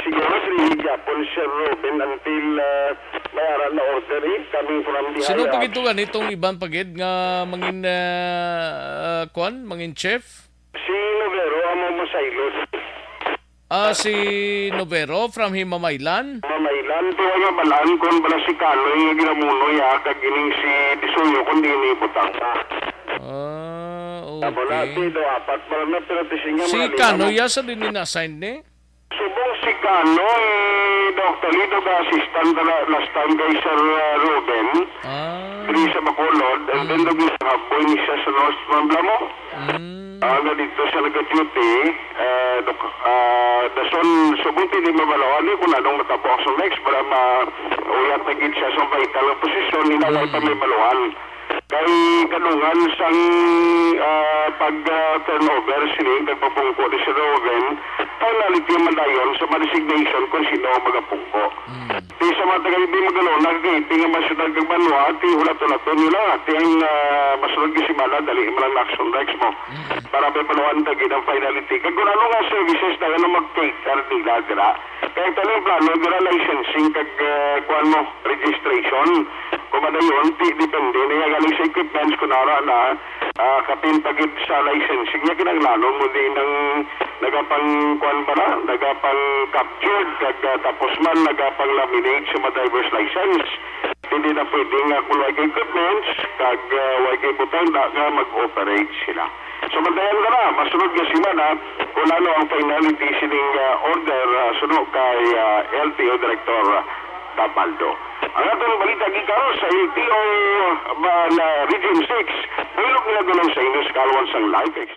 siguro si Japon, Sir Ruben, until, ah, may ara na order, eh, coming from the Sino high pa ups. Gito ganitong iban pa gid nga mangin, ah, ah, kwan, mangin chief? Si Novero, amo masaylo. Ah, si Novero from Himamaylan? Himamaylan, pero nga balaan kung bala si Kaloy nga ginamunoy, ah, kag ining si Disuyo, kung di ni butang. Ah, Amo na, okay. Ti, do, apat pa lang na, pero ti siya nga Si mga lima Kano na. Ya sa din ni na-assign ni? Subong si Kano, eh, Doctor Lido, ga-assistant na last time kay Sir, uh, Ruben, Ah. diri sa Bacolod, and then Mm. naging kaboy ni siya sa North Mamlamo. Mm. Ah, nga dito siya nag-duty, eh, dok-, ah, dason, subong ti di mabalawan ni kung anong matabo ang sa next para ma-, uyat na gid siya sa vital nga posisyon, hinaway Mm. pa may baluan. Kay kadungan sang, ah, pag, ah, turnover sini, kag pagpungko ni Sir Ruben, Finality man dayon sa mga resignation kung sino ang magapungko. Mm. Di sa mga taga-B P Magalona, kag iti nga mga syudad kag banwa, ti hulat-hulaton nila, ti ang, ah, masunod nga semana, dali man ang action, Rex, mo. Mm. Para may panuan ta gid ang finality. Kag kung ano nga services na nga mag-cater nila dira. Kaya ito lang plano, dira licensing kag, ah, kuwan mo, registration. Kung madayon, ti, depende na nga galing sa equipments, kung nara na, ah, kapin pa gid sa licensing niya, kinahanglanon mo din ng nagapang kuwan ba na? Nagapang captured, kag, ah, tapos man, nagapang laminate sa mga driver's license. Hindi na pwede nga kung wala kay equipments, kag, ah, wala kay butang na nga mag-operate sila. So, bantayan ka na, masunod nga semana, kung ano ang finality sining, ah, order, ah, suno kay, ah, L T O Director, ah, Tabaldo. Ang atong balita gikan sa L T O, ah, ba, na Region six, bulog nga dulong sa inyo sa kaluwan sang live.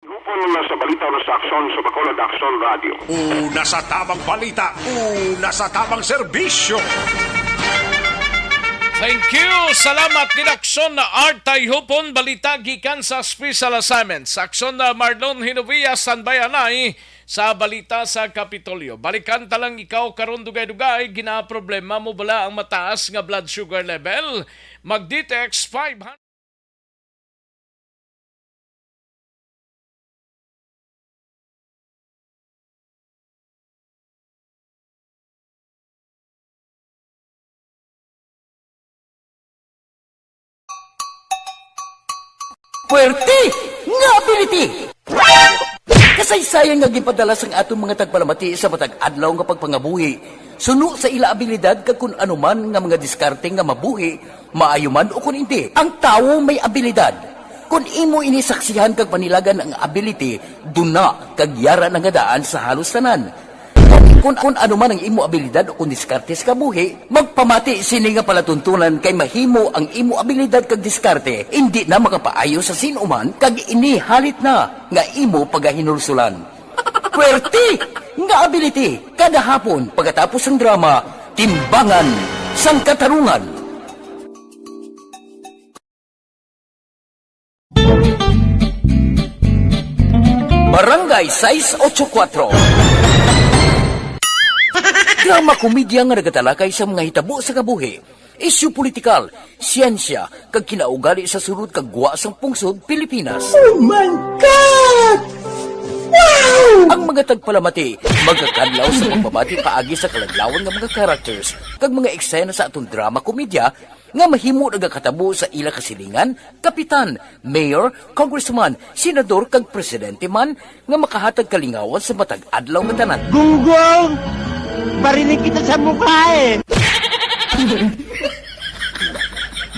Hupon na sa balita o sa aksyon sa Bacolod Aksyon Radio. Una sa tamang balita, una sa tamang serbisyo. Thank you. Salamat, Dinaksyon na Art Tayhupon. Balita gikan sa Special Assignments. Aksyon na Marlon Hinovia, standby anay sa balita sa Kapitolyo. Balikan ta lang ikaw karon, dugay-dugay, ginaproblema mo bala ang mataas nga blood sugar level? Mag-Detox five hundred. Puwerte nga ability! Kasaysayan nga ginpadala sang aton mga tagpalamati sa matag adlaw nga pagpangabuhi, suno sa ila abilidad kag kun ano man nga mga diskarte nga mabuhi, maayo man o kun indi. Ang tawo may abilidad. Kun imo ini saksihan kag panilagan ang ability, duna kag yara na nga daan sa halos tanan. Kun, kun ano man ang imo abilidad o kun diskarte sa kabuhi, magpamati sini nga palatuntunan, kay mahimo ang imo abilidad kag diskarte indi na makapaayo sa sin-o man, kag ini halit na nga imo pagahinulsulan. Puwerte nga ability, kada hapon pagkatapos sang drama, Timbangan sang Katarungan. Barangay sais ocho kuwatro. Drama komedya nga nagatalakay sa mga hitabo sa kabuhi, isyu politikal, siyensya, kag kinaugali sa sulod kag gwa sang pungsod Pilipinas. Oh my God! Wow! Ang mga tagpalamati magakadlaw sa pagbabati paagi sa kaladlawan nga mga characters kag mga eksena sa aton drama komedya nga mahimo nagakatabo sa ila kasilingan, kapitan, mayor, congressman, senador, kag presidente man nga makahatag kalingawan sa matag adlaw nga tanan. Gunggong! Barinig kita sa mukha eh!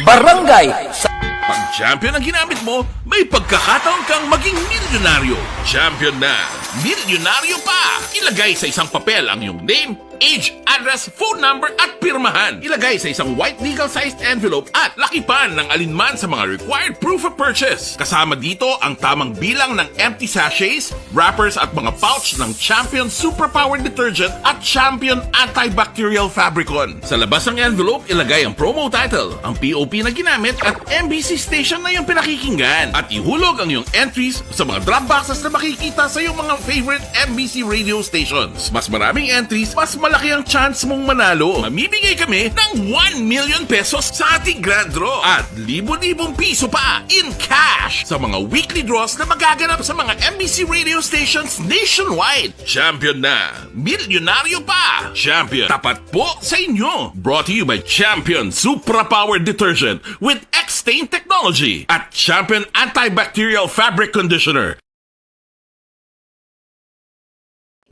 Barangay sa Pag champion ang ginamit mo, may pagkakataon kang maging milyonaryo. Champion na, milyonaryo pa! Ilagay sa isang papel ang iyong name, age, address, phone number, at pirmahan. Ilagay sa isang white legal-sized envelope at lakipan ng alinman sa mga required proof of purchase. Kasama dito ang tamang bilang ng empty sachets, wrappers, at mga pouch ng Champion Superpower Detergent at Champion Antibacterial Fabricon. Sa labas ng envelope, ilagay ang promo title, ang P O P na ginamit, at M B C station na iyong pinakikinggan. At ihulog ang iyong entries sa mga drop boxes na makikita sa iyong mga favorite M B C radio stations. Mas maraming entries, mas malaki ang chance mong manalo. Mamimigay kami ng one million pesos sa ating grand draw at libo-libong piso pa in cash sa mga weekly draws na magaganap sa mga M B C radio stations nationwide. Champion na! Milyonaryo pa! Champion, tapat po sa inyo! Brought to you by Champion Supra Power Detergent with X-Stain Technology at Champion Antibacterial Fabric Conditioner.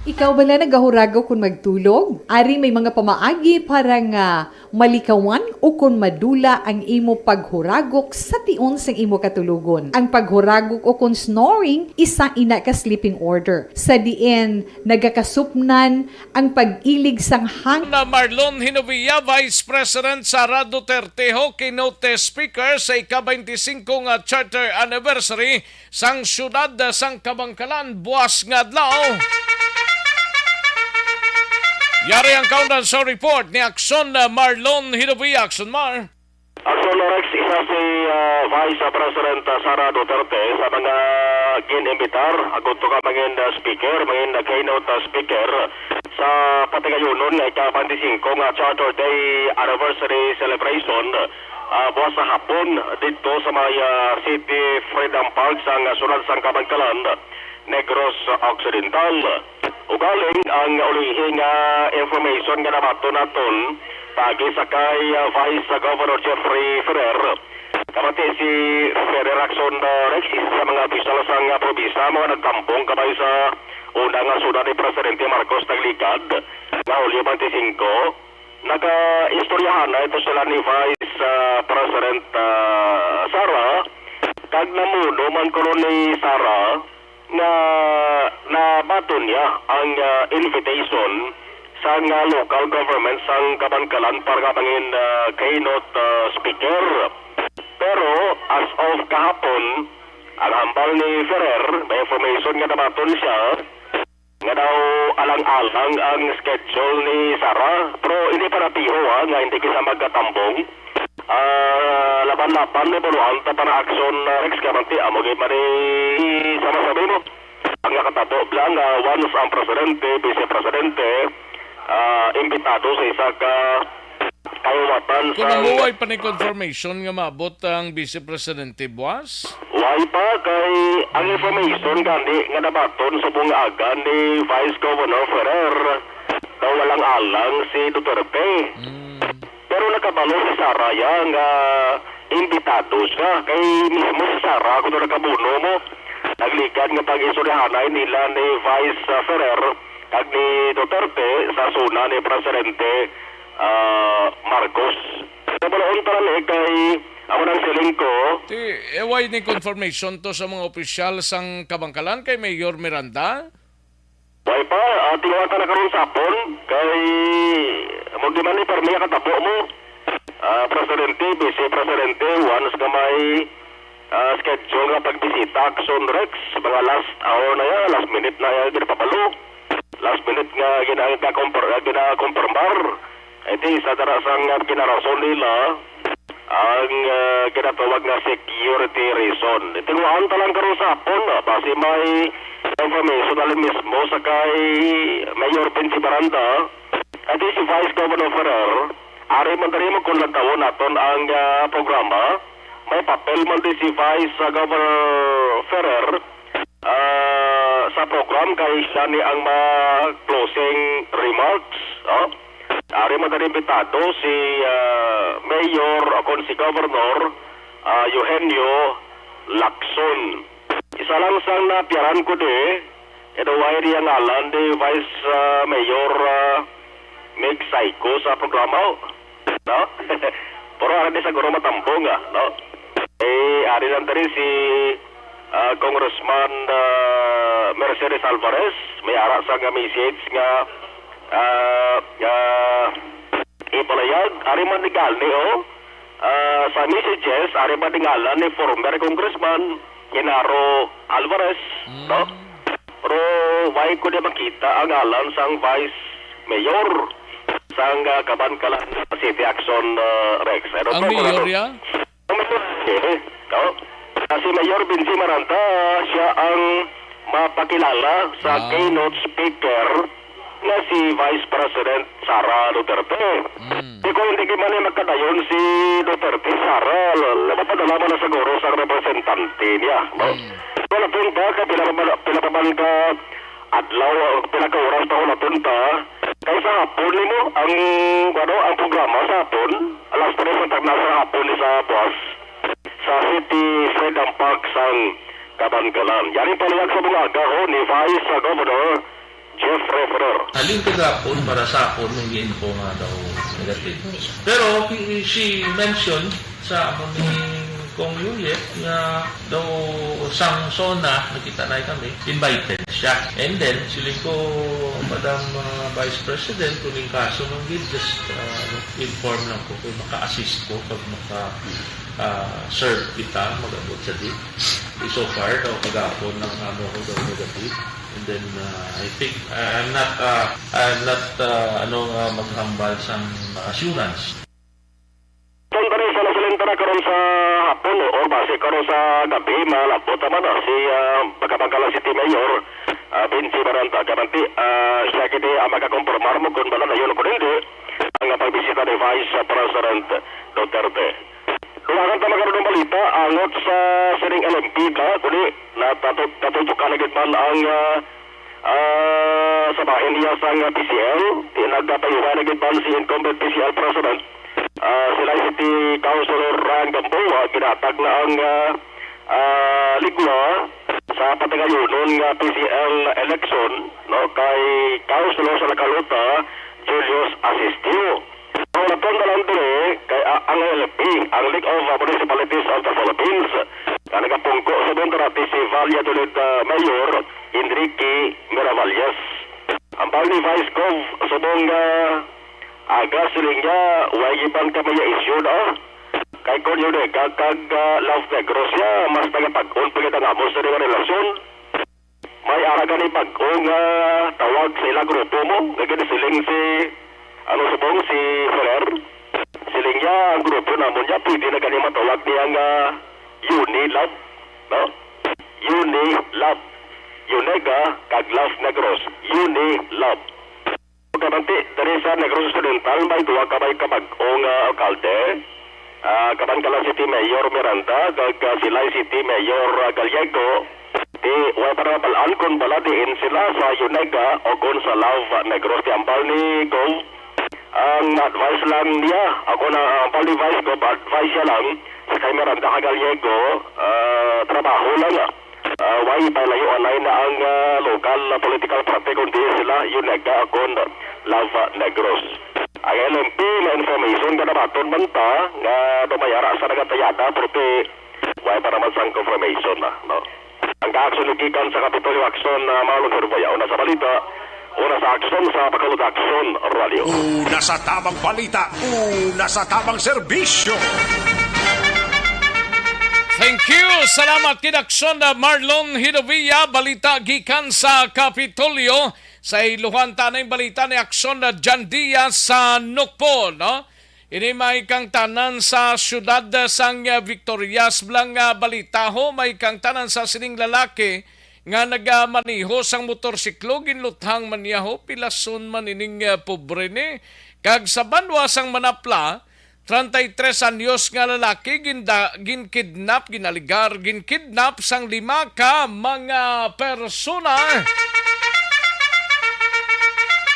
Ikaw bala nagahuragok kon magtulog? Ari may mga pamaagi para nga malikawan o kon madula ang imo paghuragok sa tion sang imo katulogon. Ang paghuragok o kon snoring, isa ina ka sleeping order, sa diin nagakasupnan ang pag-ilig sang hang- Na Marlon Hinovia, Vice President Sara Duterte, ho, keynote speaker sa ika-twenty-five nga Charter Anniversary sang siyudad sang Kabankalan buas nga adlaw. Yari ang kaundan sa report ni Akson, uh, Marlon Hidobi. Akson, Mar. Akson, Rex, isa si, uh, Vice President, uh, Sara Duterte sa mga gin-imbitar agud to ka mangin, uh, speaker, mangin, uh, keynote, uh, speaker sa patigayunon nga ika-twenty-five nga Charter Day Anniversary Celebration, ah, buwas sa hapon didto sa may, ah, City Freedom Park sang, ah, siyudad sang Kabankalan, Negros Occidental. Ugaling ang ulihi nga information nga nabaton naton paagi sa kay, ah, Vice Governor Jeffrey Ferrer. Kabati si Ferrer, Akson, ah, Rex, isa sa mga opisyal sang, ah, probinsya, mga nagtambong kabay sa una nga siyudad ni Presidente Marcos nagligad nga Hulyo twenty-five. Nagaistoryahanay to sila ni Vice, ah, President, ah, Sara, kag namuno man kuno ni Sara nga nabaton niya ang, ah, invitation sang, ah, local government sang Kabankalan para nga mangin, ah, keynote, ah, speaker. Pero as of kahapon, ang hambal ni Ferrer, may information nga nabaton siya, nga daw alang-alang ang schedule ni Sara, pero hindi pa napiho, ha, nga hindi kita magkatambong. Ah, laban-laban ni Buluan ta para action, ah, Rex, kamanti, amo gid man ni sama sabi mo. Ang nakatabo lang, ah, once ang presidente, vice presidente, ah, imbitado sa isa ka kaliwatan. Kung sa nahuway pa ni confirmation nga maabot ang Vice Presidente buwas? Way pa, kay ang information gani nga nabaton sa bungaga ni Vice Governor Ferrer daw walang alang si Duterte. Mm. Pero nakabalo si Sara ya nga imbitado siya. Kay mismo si Sara, kung nakabuno mo, nagligad nga pag-istoryahanay nila ni Vice, ah, Ferrer kag ni Duterte sa suna ni Presidente, ah, Marcos. Kabaloon pa lang, eh, kay ako nang siling ko. Ti, eh, way ni confirmation to sa mga opisyal sang Kabankalan kay Mayor Miranda? Way pa, ah, tingwata na karon sa hapon, kay mo di man ni permi ang katabo mo. Ah, presidente, vice presidente, once nga may, ah, schedule nga pagbisita, action, Rex, mga last hour na ya, last minute na ya, ginapabalo. Last minute nga gina-, ginakompar-, ginakompirmar. Ito isa dara sang, ah, ginarason nila ang, ah, ginatawag nga security reason. Tingwaan ta lang karon sa hapon, ah, basi may information na lang mismo sa kay Mayor Vince Miranda. Ito si Vice Governor Ferrer, ari man diri mo kung lantawon naton ang, ah, programa. May papel man di si Vice, ah, Governor Ferrer, ah, sa program kay siya ni ang ma-closing remarks, oh. Ari man diri imbitado si, ah, Mayor o kon si Governor, ah, Eugenio Lacson. Isa lang sang napiyaran ko di, ito way di ang ngalan di Vice, ah, Mayor, ah, Mig Saico sa programa, oh. No? Pero ara di siguro matambong, ah, no? Eh, ari lang diri si, ah, Congressman, ah, Mercedes Alvarez, may ara sa nga message nga, ah, ah, ipalayag, ari man ni gani, oh. Ah, sa messages, ari man ni ngalan ni former Congressman Genaro Alvarez, Mm. no? Pero why ko di makita ang ngalan sang Vice Mayor sang, ah, Kabankalan City Action, ah, Rex? I don't Ang know kung mayor ano. ya? Ang mayor, eh, no? Ah, si Mayor Vince Miranda, siya ang mapakilala sa Ah. keynote speaker nga si Vice President Sara Duterte. Mm. Di ko hindi man ni magkadayon si Duterte, Sara, l-, mapadala man na siguro sa representante niya, no? Mm. Wala punta ka, pila pa man, pila pa man ka adlaw, pila ka oras pa wala punta. Kay sa hapon nimo, ang, ano, ang programa sa hapon, alas tres ang tagna sa hapon ni sa buwas, sa City Freedom Park sang Kabankalan. Yari palihag sa bungaga ho ni Vice Governor Jeffrey Halin kagapon, para sa akon, may giinfo nga daw negative. Pero ki-, she mentioned sa amo ni Kong Juliet nga daw sang SONA, nakita na kami, invited siya. And then, siling ko, Madam, ah, Vice President, kung yung kaso man gid, just, ah, inform lang ko kung maka-assist ko pag maka, ah, serve kita, mag-abot sa di. So far, daw kagapon lang amo ko daw negative. And then, uh, I think, uh, I'm not, uh, I'm not, uh, ano, uh, maghambal sang assurance. Kung diri sa nasalintana karon sa hapon, o base karon sa gabi, malabot naman na si, ah, Pagkabangkala City Mayor, ah, Vince Baranta. Kamanti, ah, siya gid ang makakompormar mo kung bala na yun o kung hindi ang pagbisita ni Vice President Duterte. Dugangan ta magkaroon ng balita angot sa sining L M P ba, kundi natatu-, natutukan na gid man ang, ah, ah, sa bahin niya sang P C L. Di nagkapayuhan na gid man si incumbent P C L President, ah, Silay City Councilor Ryan Gamboa, ginatag na ang, ah, ah, ligwa sa patagayunon nga P C L election, no, kay Councilor sa Nakalota, Julius Asistio. Ang natandaan diri kay, ah, ang L P, ang League of Municipalities of the Philippines, nga nagapungko sa Dondorati si Valladolid, ah, Mayor Enrique Miravalles. Ang pag ni Vice Gov subong nga aga siling niya, way iban ka maya issue na. Kay kon yun eh, kag, kag, ah, Love Negros siya, mas nagapag-on pa gid ang amo sa mga relasyon. May ara gani bag-o nga tawag sa ilang grupo mo, nga ginasiling si, ano, subong si Ferrer. Siling niya, ang grupo namon niya, pwede na gani matawag niya nga Uni Love, no? Uni Love. Unega kag Love Negros. Uni Love. Kamanti, diri sa Negros Occidental, may duha ka may kabag-o nga alkalde. Ah, Kabancala City Mayor Miranda, kag, ah, Silay City Mayor, ah, Gallego. Di, way pa nabal-an kon bala diin sila sa Unega o kon sa Love Negros. Di ambal ni Gov, ang advice lang niya, ako na, ambal ni Vice Gov, advice siya lang sa kay Miranda kag Gallego, ah, trabaho lang, ah. Ah, way palayo anay na ang, ah, lokal na political party, kundi sila Unega kon Love Negros. Ang L M P na information nga nabaton man ta nga dumayara sa nagatayada, pero ti-, way pa naman sang confirmation na, no? Ang kaaksyon gikan sa Kapitolyo Aksyon, ah, Marlon Herboya, una sa balita, una sa aksyon sa Bacolod Aksyon Radio. Una sa tamang balita, una sa tamang serbisyo. Thank you. Salamat kid aksyon na Marlon Hidovia. Balita gikan sa Kapitolyo. Sa iluhan ta na yung balita ni aksyon na Jan Diaz sa Nukpo, no? Ini may kangtanan sa siyudad sang Victorias. Blang, ah, balita ho, may kangtanan sa sining lalaki nga nagamaneho sang motorsiklo, ginluthang man niya ho, pilason man ining, ah, pobre ni. Kag sa banwa sang Manapla, treinta y tres anyos nga lalaki ginda-, ginkidnap, ginaligar, ginkidnap sang lima ka mga persona.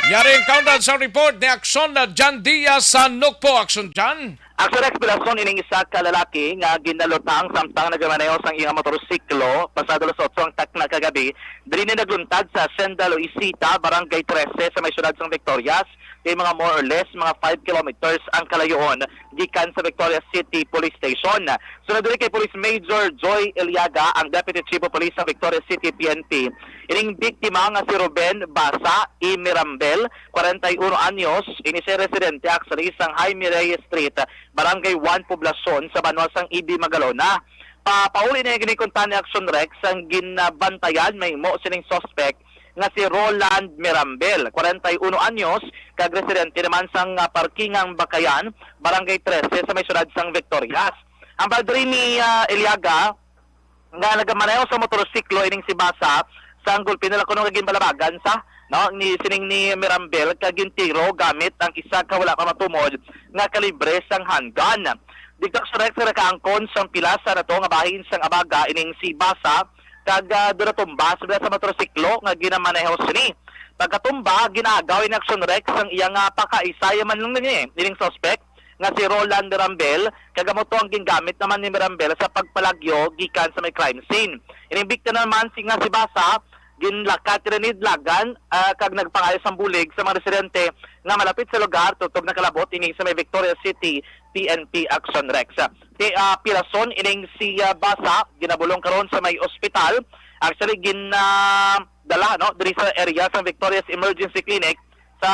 Yari ang kaundan sa report ni Aksyon na Jan Diaz sa Nukpo. Aksyon, Jan. Aksyon, Rex Velasco, ining isa ka lalaki nga ginalutang samtang nagamaneho sang iyang motorsiklo pasado alas otso ang takna kagabi. Diri ni nagluntad sa Hacienda Luisita, Barangay trese, sa may siyudad sang Victorias. Kay mga more or less, mga five kilometers ang kalayoon gikan sa Victorias City Police Station. Sunod diri kay Police Major Joy Eliaga, ang Deputy Chief of Police sa Victorias City P N P. Ining biktima nga si Ruben Basa E. Mirambel, kwarenta y uno anyos, ini siya residente actually sang Jaime Reyes Street, Barangay one, Poblacion, sa banwa sang E B Magalona. Pa, pauli na yung ginikunta ni Action Rex ang ginabantayan mahimo sining suspect nga si Roland Mirambel, kwarenta y uno anyos, kag residente naman sang, ah, Parkingang Bakayan, Barangay trese, sa may siyudad sang Victorias. Ang padre ni, ah, Eliaga, nga nagamaneho sa motorsiklo ining si Basa, sang gulpi nila kuno nga ginbalabagan sa, no, ni sining ni Mirambel, kag gintiro gamit ang isa ka wala pa matumod nga kalibre sang handgun. Didto sa Rex, nakaangkon sang pila sa nato nga bahin sang abaga ining si Basa, kag, ah, doon natumba sila sa motorsiklo nga ginamaneho sini. Pagkatumba, ginaagaw in Action Rex ang iyang, ah, pakaisay man lang nini, ining suspect nga si Roland Mirambel, kag amo to ang gingamit naman ni Mirambel sa pagpalagyo gikan sa may crime scene. Ining biktima naman si, nga si Basa, Ginlakat ni Renid Lagan, ah, kag nagpangayo sang bulig sa mga residente nga malapit sa lugar tubtob nakalabot ini sa may Victoria City P N P Action Rex. Ti, ah, pirason ining si, ah, Basa ginabulong karon sa may ospital. Actually, gin, ah, dala, no, diri sa area sang Victoria's Emergency Clinic. Sa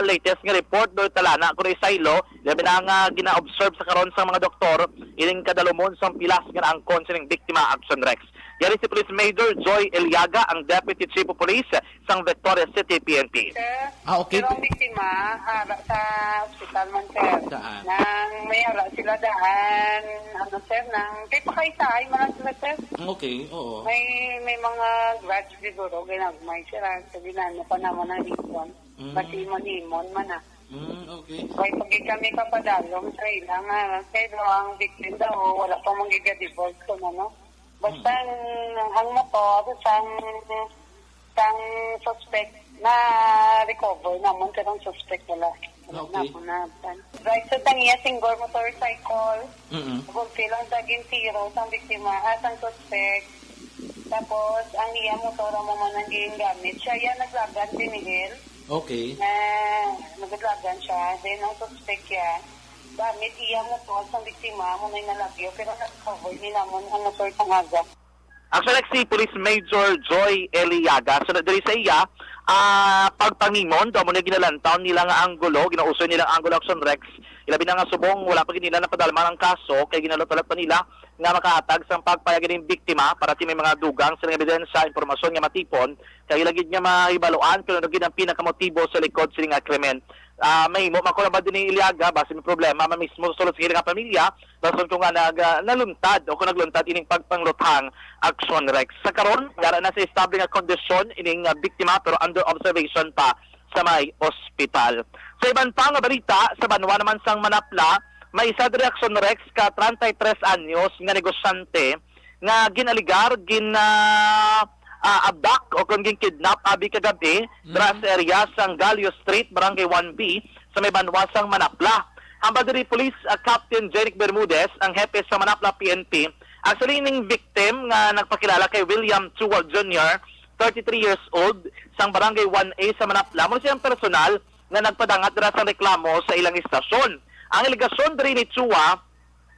latest nga report, do talana kuno isaylo, labi na nga gina-observe sa karon sang mga doktor ining kadalumon sang pilas nga naangkon sining biktima, Action Rex. Yari si Police Major Joy Eliaga, ang Deputy Chief of Police sang Victoria City P N P. Sir, Ah, okay. Pero ang biktima, ara sa ospital man, sir. Daan. Nang may ara sila daan, ano, sir, nang, kay pakaisahay man lang sila, sir. Okay, oo. May, may mga grudge siguro, ginagmay sila. Sabi na, ano pa naman ang reason? Mm. Pati imon-imon man, ah. Mm, okay. Kay pag kami papadalong sa ila nga, kay daw ang victim daw, wala pa man gid divorce ko na, no? Basta Mm. ang, ang motor, sang, sang suspect, na-recover namon, pero ang suspect wala. Wala Okay. na ako na, right sa tangiya, single motorcycle. Mm-mm. Gulpi lang sa gintiro sang biktima, ah, sang suspect. Tapos, ang iya motor amo man ang gingamit. Siya iya naglagan, Pinihil. Okay. Na naglagan siya. Then, ang suspect iya, gamit iya motor sang biktima, amo na'y nalagyo. Pero na-recover ni namon ang motor sang aga. Actually, si Police Major Joy Eliaga, sunod diri sa iya, ah, pagpangimon, daw mo na ginalantaw nila nga anggulo, ginausoy nila ang anggulo, Action Rex. Ilabi na nga subong, wala pa gid nila napadalman ang kaso, kay ginaluto-luto pa nila nga makahatag sang pagpayag ining biktima para ti may mga dugang sining ebidensya, impormasyon nga matipon, kay ila gid nga mahibaluan kung ano gid ang pinakamotibo sa likod sining nga krimen. Ah, mahimo man kuno ba din ni Iliaga, basi may problema man mismo sa sulod sa ila nga pamilya, rason kung nga nag, ah, naluntad o kung nagluntad ining pagpangluthang, Action Rex. Sa karon, yara na sa estable nga kondisyon ining, ah, biktima, pero under observation pa sa may ospital. Sa iban pa nga balita, sa banwa naman sang Manapla, may isa diri, Action Rex, ka treinta y tres anyos nga negosyante nga gin-aligar, gin, ah, ah, abduct o kon gin-kidnap abi kagab-i, dira Mhm. sa area sang Gallo Street, Barangay one B, sa may banwa sang Manapla. Hambal diri, Police, ah, Captain Jeric Bermudez, ang hepe sa Manapla P N P, actually, ning victim nga nagpakilala kay William Chua Junior, thirty-three years old, sang Barangay one A sa Manapla, mo siya ang personal nga nagpadangat dira sang reklamo sa ilang istasyon. Ang alegasyon diri ni Chua,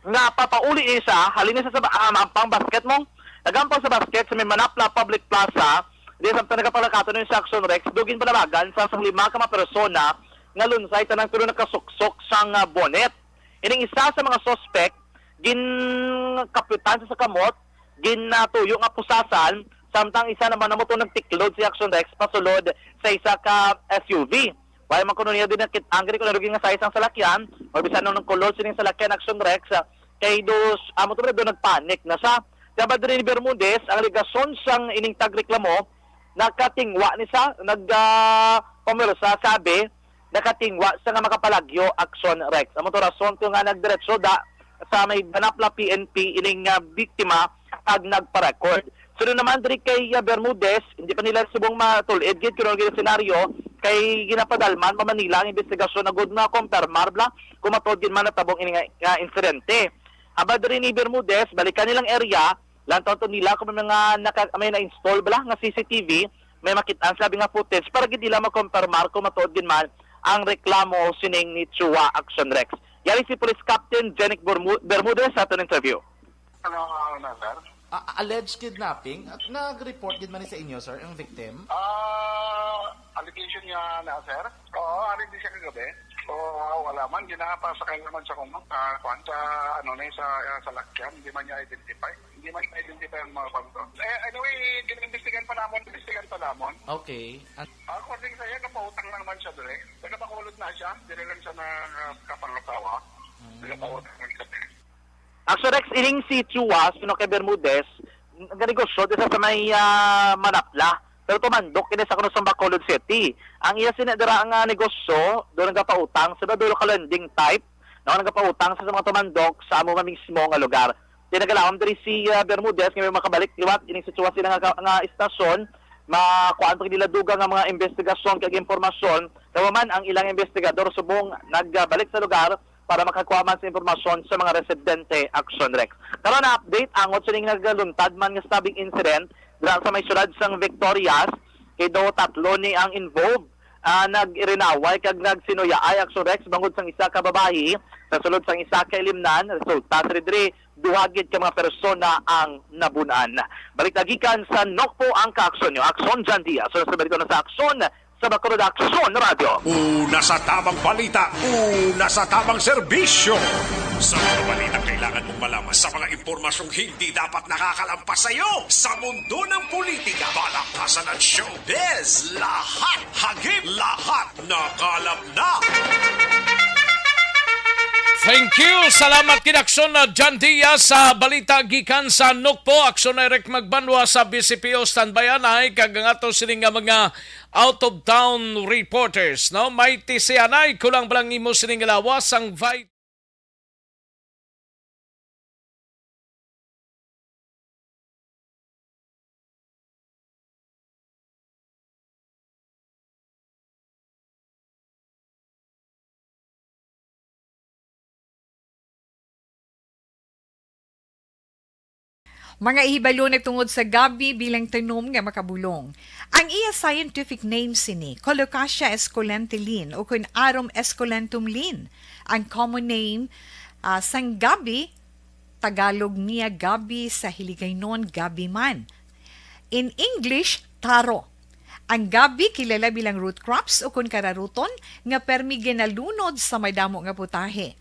nga papauli ni siya, halin ni siya sa ba-, ah, mampang basket mo. Nagampang sa basket sa may Manapla Public Plaza, di samtang nagapalakaton ni sa Action Rex, dugin panawagan sa sang lima ka mga persona nga lunsay tanang tulo nakasuksok sang, ah, bonnet. Ining isa sa mga suspect, ginkapitan sa, sa kamot, ginatuyo nga pusasan, samtang isa naman amo to nagtiklod si Action Rex pasulod sa isa ka S U V. Wala man kuno niya din nakit-, ang gani kuno rugi nga size ang salakyan, o bisan anong kulor sining salakyan, Action Rex, ah, kay dos, amo to pala, do nagpanic na siya. Kaya ba diri ni Bermudez, ang alegasyon sang ining tagreklamo, nakatingwa ni siya, nag, ah, pumirsa, sabi, nakatingwa sa nga makapalagyo, Action Rex. Amo to rason to nga nagdiretso da sa may Manapla P N P ining, ah, biktima ag nagpa-record. Sunod naman diri kay, ah, Bermudez, hindi pa nila subong matul-id gid kung ano gid ang senaryo, kay ginapadalman pa man nila ang investigasyon agud nga kompirmar bala kung matuod gid man natabong ini nga, nga insidente. Aba diri ni Bermudez, balikan nilang area, lantaw to nila kung may mga naka-, may na-install bala nga C C T V, may makit-an sa labi nga footage para gid nila makompirmar kung matuod gid man ang reklamo sining ni Chua, Action Rex. Yari si Police Captain Jenic Bermu-, Bermudez sa aton interview. Ano, ano na, sir? Ah, alleged kidnapping. At nag-report gid man ni sa inyo, sir, ang victim? Ah, allegation niya na, sir? Oo, ari di siya kagabi. Oo, wala man. Ginapasakay naman siya kung, ah, kwan, sa, ano na, sa, ah, salakyan. Hindi man niya identify. Hindi man niya identify ang mga kwan ko. Eh, anyway, ginimbestigahan pa namon. Imbestigahan pa namon. Okay. An- According sa iya, nagpautang na naman siya doon eh. Nagpakulot na siya. Dili lang siya na, ah, kapangasawa. Mm. Nagpautang na siya. Actually, Rex, ining si Chua, sino kay Bermudez, naganegosyo dito sa may, ah, Manapla. Pero tumandok ini sa kuno sa Bacolod City. Ang iya sina dira nga negosyo, doon nagapautang sa dulo ka lending type, no, nagapautang sa, sa mga tumandok sa amo nga mismo nga lugar. Di nagalawom diri si, ah, Bermudez nga may makabalik liwat ining si Chua sila nga, nga istasyon, makuan pa nila dugang nga mga investigasyon kag impormasyon. Kaya man ang ilang investigador subong nagbalik sa lugar para makakuha man sa impormasyon sa mga residente, Action Rex. Karon na update, angot sining nagluntad man nga stabbing incident Dira sa may siyudad sang Victorias, kay daw tatlo ni ang involved, ah, nag-irinaway kag nagsinuyaay aksyon, Rex, bangod sang isa ka babayi sa sulod sang isa ka ilimnan. Resulta sa diri, duha gid ka mga persona ang nabun-an. Balik na gikan sa Nokpo ang kaaksyon nyo. Aksyon, John Diaz. Sunod sa balita na sa aksyon, sa Bacolod Aksyon Radio. Una sa tamang balita, una sa tamang serbisyo. Sa mga balita kailangan mong malaman, sa mga impormasyong hindi dapat nakakalampas sa iyo, sa mundo ng politika, palakasan at showbiz, lahat hagip, lahat nakalap na. Thank you. Salamat kinaksyon na John Diaz sa balita gikan sa Nokpo. Aksyon na Eric Magbanwa sa B C P O. Standby anay kag ang ato sini nga mga out of town reporters, no? May tisianay, kulang ba lang imo sining lawas ang vi- Mga ihibalo na tungod sa gabi bilang tanom nga makabulong. Ang iya scientific name sini, Colocasia esculenta Lin, o kun Arum esculentum Lin. Ang common name, ah, sang gabi, Tagalog niya gabi, sa Hiligaynon gabi man. In English, taro. Ang gabi kilala bilang root crops o kun kararuton nga permi ginalunod sa madamo nga putahe.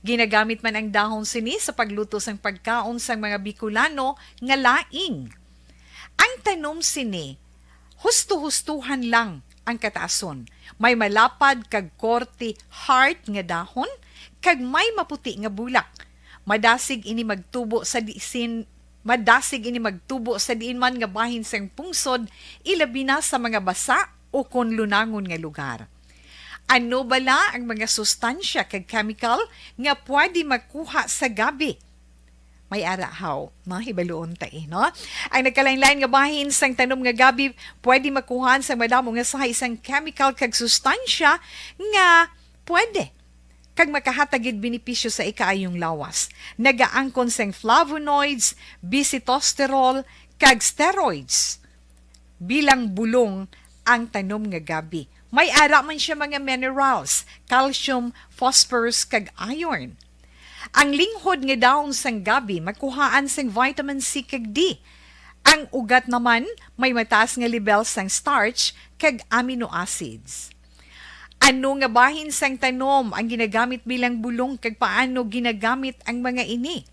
Ginagamit man ang dahon sini sa pagluto sang pagkaon sang mga Bicolano nga laing. Ang tanom sini, husto-hustuhan lang ang kataason. May malapad kag korte heart nga dahon, kag may maputi nga bulak. Madasig ini magtubo sa disin, madasig ini magtubo sa diin man nga bahin sang pungsod, ilabi na sa mga basa o kon lunangon nga lugar. Ano bala ang mga sustansya kag chemical nga pwede makuha sa gabi? May ara haw, no? Hibaluon ta, eh, no? Ang nagkalain-lain nga bahin sang tanom nga gabi pwede makuhaan sang madamo nga sahi sang chemical kag sustansya nga pwede kag makahatag gid benepisyo sa ikaayong lawas. Nagaangkon sang flavonoids, bisitosterol, kag steroids. Bilang bulong ang tanom nga gabi. May ara man siya mga minerals, calcium, phosphorus, kag iron. Ang linghod nga dahon sang gabi makuhaan sang vitamin C kag D. Ang ugat naman may mataas nga lebel sang starch kag amino acids. Ano nga bahin sang tanom ang ginagamit bilang bulong, kag paano ginagamit ang mga ini?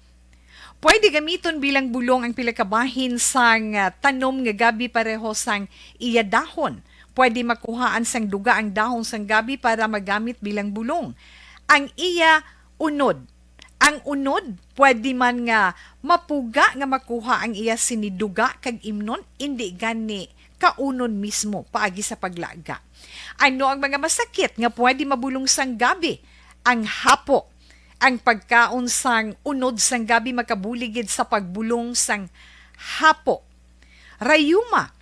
Pwede gamiton bilang bulong ang pila ka bahin sang, ah, tanom nga gabi pareho sang iya dahon. Pwede makuhaan sang duga ang dahon sang gabi para magamit bilang bulong. Ang iya unod. Ang unod, pwede man nga mapuga nga makuha ang iya sini duga kag imnon, indi gani kaunon mismo paagi sa paglaga. Ano ang mga masakit nga pwede mabulong sang gabi? Ang hapo. Ang pagkaon sang unod sang gabi makabulig gid sa pagbulong sang hapo. Rayuma,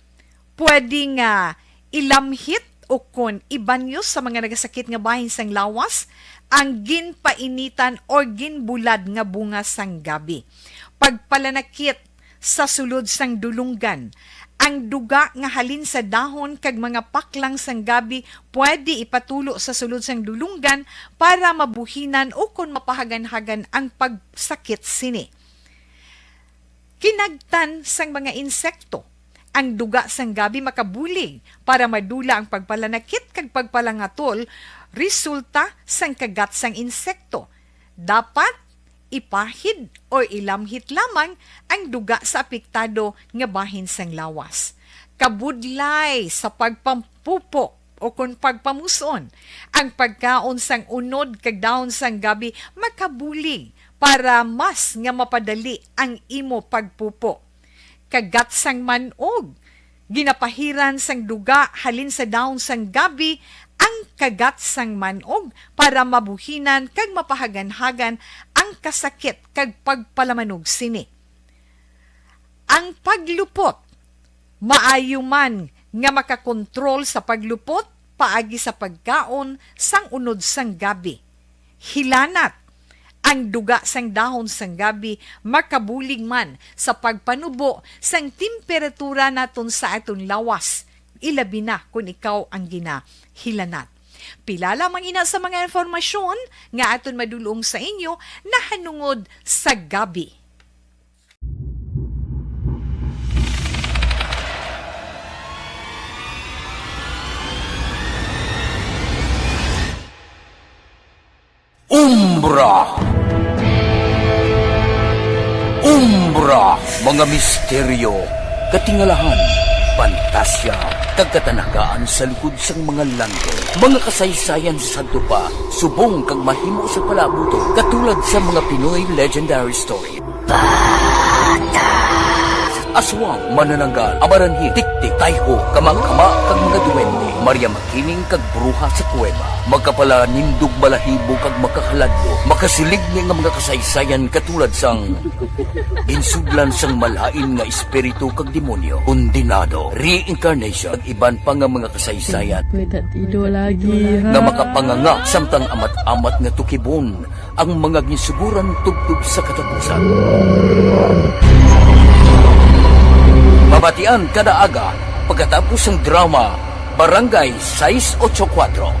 pwede nga ilamhit o kon ibanyos sa mga nagasakit nga bahin sang lawas ang ginpainitan or ginbulad nga bunga sang gabi. Pagpalanakit sa sulod sang dulunggan. Ang duga nga halin sa dahon kag mga paklang sang gabi pwede ipatulo sa sulod sang dulunggan para mabuhinan o kon mapahaganhagan ang pagsakit sini. Kinagtan sang mga insekto. Ang duga sang gabi makabulig para madula ang pagpalanakit kag pagpalangatol resulta sang kagat sang insekto. Dapat ipahid o ilamhit lamang ang duga sa apektado nga bahin sang lawas. Kabudlay sa pagpampupo o kon pagpamus-on, ang pagkaon sang unod kag dahon sang gabi makabulig para mas nga mapadali ang imo pagpupo. Kagat sang man-og. Ginapahiran sang duga halin sa dahon sang gabi ang kagat sang man-og para mabuhinan kag mapahaganhagan ang kasakit kag pagpalamanog sini. Ang paglupot. Maayo man nga makakontrol sa paglupot paagi sa pagkaon sang unod sang gabi. Hilanat. Ang duga sang dahon sang gabi makabulig man sa pagpanubo sang temperatura naton sa aton lawas, ilabi na kon ikaw ang ginahilanat. Pila lamang ina sa mga impormasyon nga aton madulong sa inyo nahanungod sa gabi. Umbra. Umbra, mga misteryo, katingalahan, pantasya, kag katanagaan sa likod sang mga langit. Mga kasaysayan sa sadto pa, subong kag mahimo sa palaabuton, katulad sa mga Pinoy legendary story. Aswang, manananggal, amaranhit, tiktik, tayho, kama-kama, kag mga duwende, Maria Makiling, kag bruha sa kuweba. Makapalanindog balahibo kag makakaladlok, makasiligni nga mga kasaysayan katulad sang ginsudlan sang malain nga espiritu kag demonyo, kondenado, reincarnation, kag iban pa nga mga kasaysayan May tatido lagi, ha? Nga makapanganga samtang amat-amat nga tukibon ang mga ginsuguran tubtob sa katapusan. Mabatian kada aga pagkatapos sang drama Barangay sais ocho kuwatro.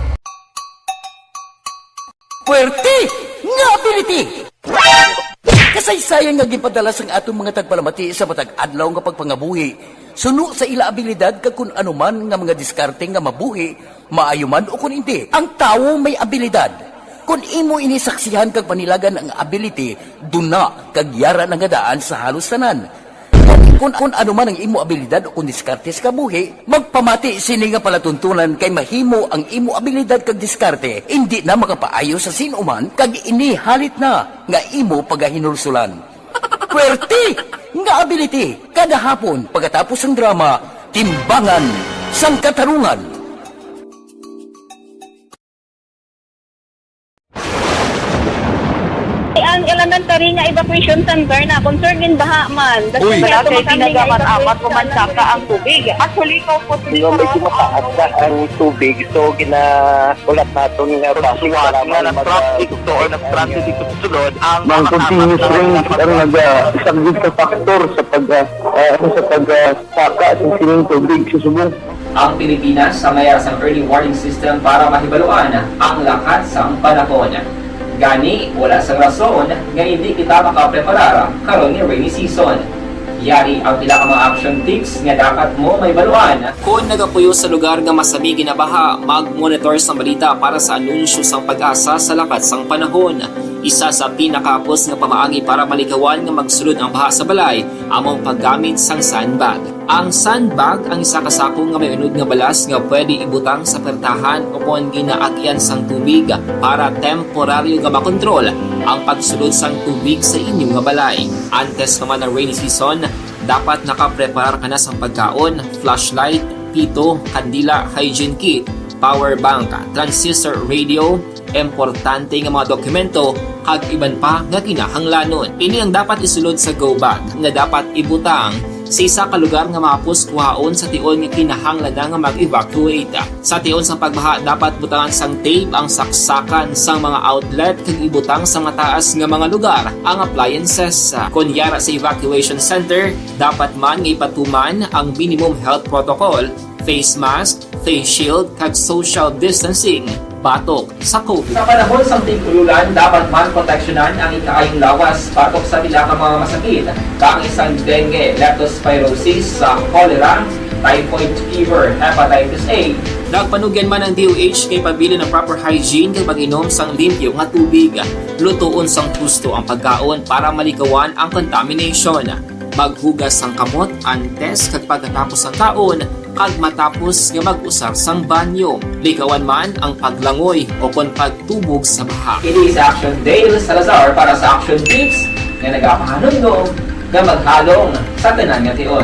Puwerte nga ability! Kasaysayan nga ginpadala sang aton mga tagpalamati sa matag adlaw nga pagpangabuhi suno sa ila abilidad kag kon ano man nga mga diskarte nga mabuhi, maayo man ukon indi. Ang tawo may abilidad. Kon imo ini saksihan kag panilagan ang ability, duna kag yara na nga daan sa halos tanan. Kon, kon ano man ang imo abilidad ukon diskarte sa kabuhi, magpamati sini nga palatuntunan kay mahimo ang imo abilidad kag diskarte indi na makapaayo sa sin-o man kag ini halit na nga imo pagahinulsolan. Puwerte nga ability kada hapon pagkatapos sang drama Timbangan sang Katarungan. Ang elementary nga evacuation center na concerned in baha man. Uy, wala kay kinagaman amat ko man saka ang tubig. Actually, ko po. Di ba may tumataas na ang tubig, so ginahulat naton nga basi nga nag-traffic to or nag-transit dito sa sulod ang mga continuous rain ang nagasaglit sa factor sa pag uh, uh, sa pag uh, saka sa sining tubig sa subong. Ang Pilipinas sa mayar sang early warning system para mahibaluan ang lakat sang panahon. Gani, wala sang rason nga indi kita makapreparar karon nga rainy season. Yari ang pila ka mga action tips nga dapat mo mahibaluan. Kon nagapuyo sa lugar nga masami ginabaha, mag-monitor sang balita para sa anunsyo sang PAGASA sa lakat sang panahon. Isa sa pinakahapos nga pamaagi para malikawan nga magsulod ang baha sa balay amo ang paggamit sang sandbag. Ang sandbag ang isa ka sako nga may unod nga balas nga pwede ibutang sa pertahan ukon ginaagian sang tubig para temporaryo nga makontrol ang pagsulod sang tubig sa inyo nga balay. Antes pa man ang rainy season, dapat nakapreparar ka na sang pagkaon, flashlight, pito, kandila, hygiene kit, power bank, transistor radio, importante nga mga dokumento, kag iban pa nga kinahanglanon. Ini ang dapat isulod sa go bag nga dapat ibutang sa isa ka lugar nga mahapos kuhaon sa tion nga kinahanglan na nga mag-evacuate. Sa tion sang pagbaha, dapat butangan sang tape ang saksakan sang mga outlet kag ibutang sa mataas nga mga lugar ang appliances. Kon yara sa evacuation center, dapat man nga ipatuman ang minimum health protocol, face mask, face shield, kag social distancing batok sa COVID. Sa panahon sang tig-ululan, dapat man proteksyonan ang ikaayong lawas batok sa pila ka mga masakit, kaangay sang dengue, leptospirosis, sa cholera, typhoid fever, hepatitis A. Nagpanugyan man ang D O H kay pabilin ang proper hygiene kag mag-inom sang limpyo nga tubig. Lutoon sang husto ang pagkaon para malikawan ang contamination. Maghugas sang kamot antes kag pagkatapos sang kaon, kag matapos nga mag-usar sang banyo. Likawan man ang paglangoy o kon pagtubog sa baha. Ini si Action Dale Salazar para sa Action Tips nga nagapahanumdom nga maghalong sa tanan nga tion.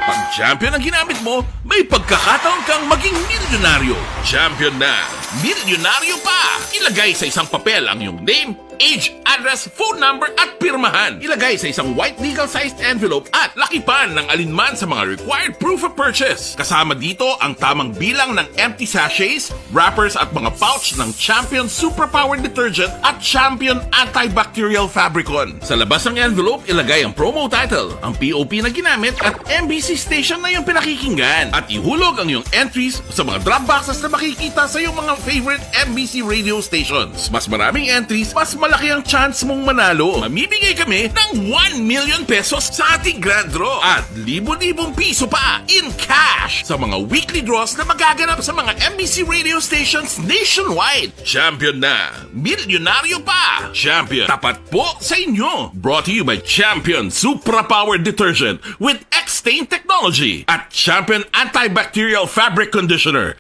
Pag champion ang ginamit mo, may pagkakataon kang maging milyonaryo. Champion na, milyonaryo pa! Ilagay sa isang papel ang iyong name, Age, address, phone number at pirmahan. Ilagay sa isang white legal-sized envelope at lakipan ng alinman sa mga required proof of purchase. Kasama dito ang tamang bilang ng empty sachets, wrappers at mga pouch ng Champion Superpower Detergent at Champion Antibacterial Fabricon. Sa labas ng envelope, ilagay ang promo title, ang P O P na ginamit at M B C station na iyong pinakikinggan. At ihulog ang iyong entries sa mga drop boxes na makikita sa iyong mga favorite M B C radio stations. Mas maraming entries, mas malaki ang chance mong manalo. Mamimigay kami ng one million pesos sa ating grand draw at libo-libong piso pa in cash sa mga weekly draws na magaganap sa mga M B C radio stations nationwide. Champion na! Milyonaryo pa! Champion, tapat po sa inyo! Brought to you by Champion Supra Power Detergent with X-Stain Technology at Champion Antibacterial Fabric Conditioner.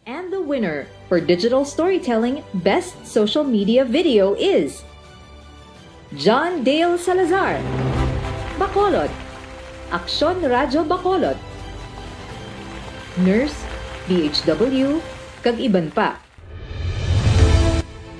And the winner for Digital Storytelling Best Social Media Video is John Dale Salazar, Bacolod, Aksyon Radyo Bacolod, Nurse, D H W, kag iban pa.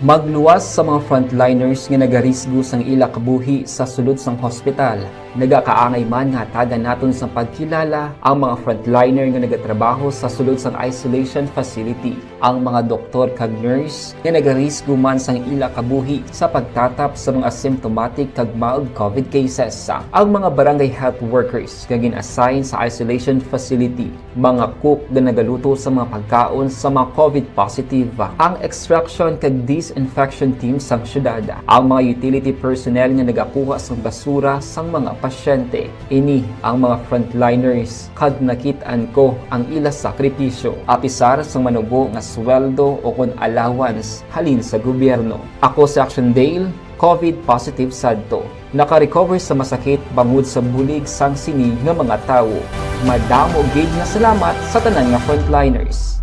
Magluwas sa mga frontliners nga nagarisgo sang ila kabuhi sa sulod sang hospital. Nagakaangay man nga hatagan naton sang pagkilala ang mga frontliner nga nagatrabaho sa sulod sang isolation facility, ang mga doktor kag nurse nga nagarisgo man sang ila kabuhi sa pagtatap sa mga asymptomatic kag mild COVID cases, ang mga barangay health workers nga gin-assign sa isolation facility, mga cook nga nagaluto sa mga pagkaon sa mga COVID positive, ang extraction kag disinfection team sang syudad, ang mga utility personnel nga nagakuha sang basura sang mga pasyente. Ini ang mga frontliners, kag nakit-an ko ang ila sakripisyo, apisar sang manubo nga sweldo ukon allowance halin sa gobyerno. Ako si Action Dale, COVID positive sadto. Naka-recover sa masakit bangod sa bulig sang sini nga mga tawo. Madamo gid nga salamat sa tanan nga frontliners.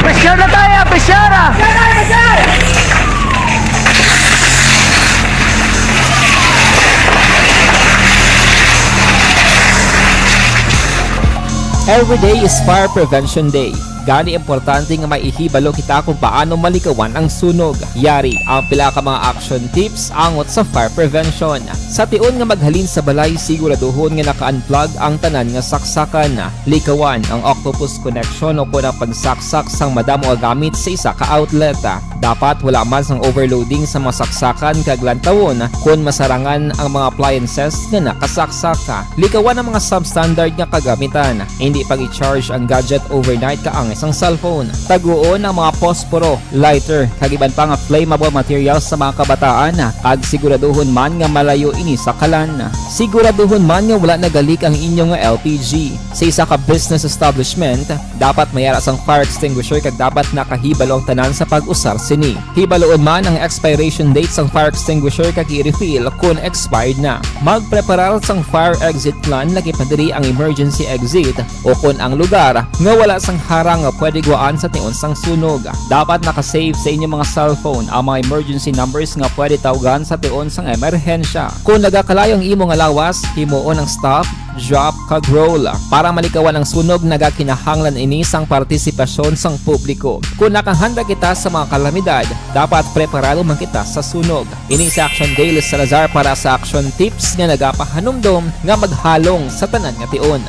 Pressure na tayo! Pressure! Every day is Fire Prevention Day. Gani importante nga may ihibalo kita kung paano malikawan ang sunog. Yari ang pila ka mga action tips angot sa fire prevention. Sa tion nga maghalin sa balay, siguraduhon nga naka-unplug ang tanan nga saksakan. Likawan ang octopus connection o kon ang pagsaksak sang madamo nga gamit sa isa ka outlet. Dapat wala man sang overloading sa mga saksakan kag lantawon kon masarangan ang mga appliances nga nakasaksak. Likawan ang mga substandard nga kagamitan. Hindi pag-i-charge ang gadget overnight kaangay sang cellphone. Taguon ang mga posporo, lighter, kag iban pa nga flammable materials sa mga kabataan, kag siguraduhon man nga malayo ini sa kalan. Siguraduhon man nga wala nagalik ang inyo nga L P G. Sa isa ka business establishment, dapat may ara sang fire extinguisher kag dapat nakahibalo ang tanan sa pag-usar sini. Hibaloon man ang expiration date sang fire extinguisher kag i-refill kon expired na. Magpreparar sang fire exit plan, lakip na diri ang emergency exit o kon ang lugar nga wala sang harang nga pwede guwaan sa tion sang sunog. Dapat naka-save sa inyo mga cellphone ang mga emergency numbers nga pwede tawgan sa tion sang emerhensya. Kon nagakalayo ang imo nga lawas, himuon ang stop, drop, kag roll. Para malikawan ang sunog, nagakinahanglan ini sang partisipasyon sang publiko. Kon nakahanda kita sa mga kalamidad, dapat preparado man kita sa sunog. Ini si Action Dale Salazar para sa Action Tips nga nagapahanumdom nga maghalong sa tanan nga tion.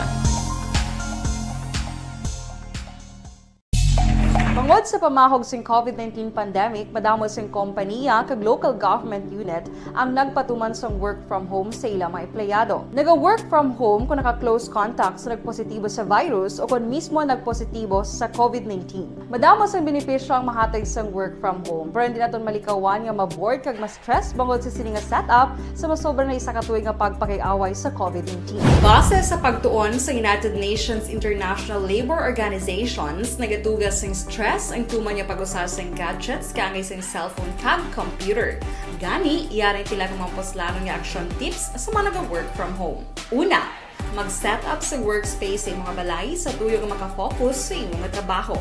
Bangod sa pamahog sing COVID nineteen pandemic, madamo sing kompaniya kag local government unit ang nagpatuman sang work from home sa ila mga empleyado. Naga-work from home kon naka-close contact sa nagpositibo sa virus o kon mismo nagpositibo sa COVID nineteen. Madamo sang benepisyo ang mahatag sang work from home, pero hindi naton malikawan nga ma-bored kag ma-stress bangod sa sini nga setup sa masobra na isa ka tuig nga pagpakig-away sa COVID nineteen. Base sa pagtuon sa United Nations International Labor Organizations, nagaduga sing stress ang tuman nga pag-usar sing gadgets kaangay sing cellphone kag computer. Gani, yari ang pila ka mga puslanon nga action tips sa mga naga-work from home. Una, mag-set up sa workspace sa imong balay sa tuyo nga maka-focus sa imo nga trabaho.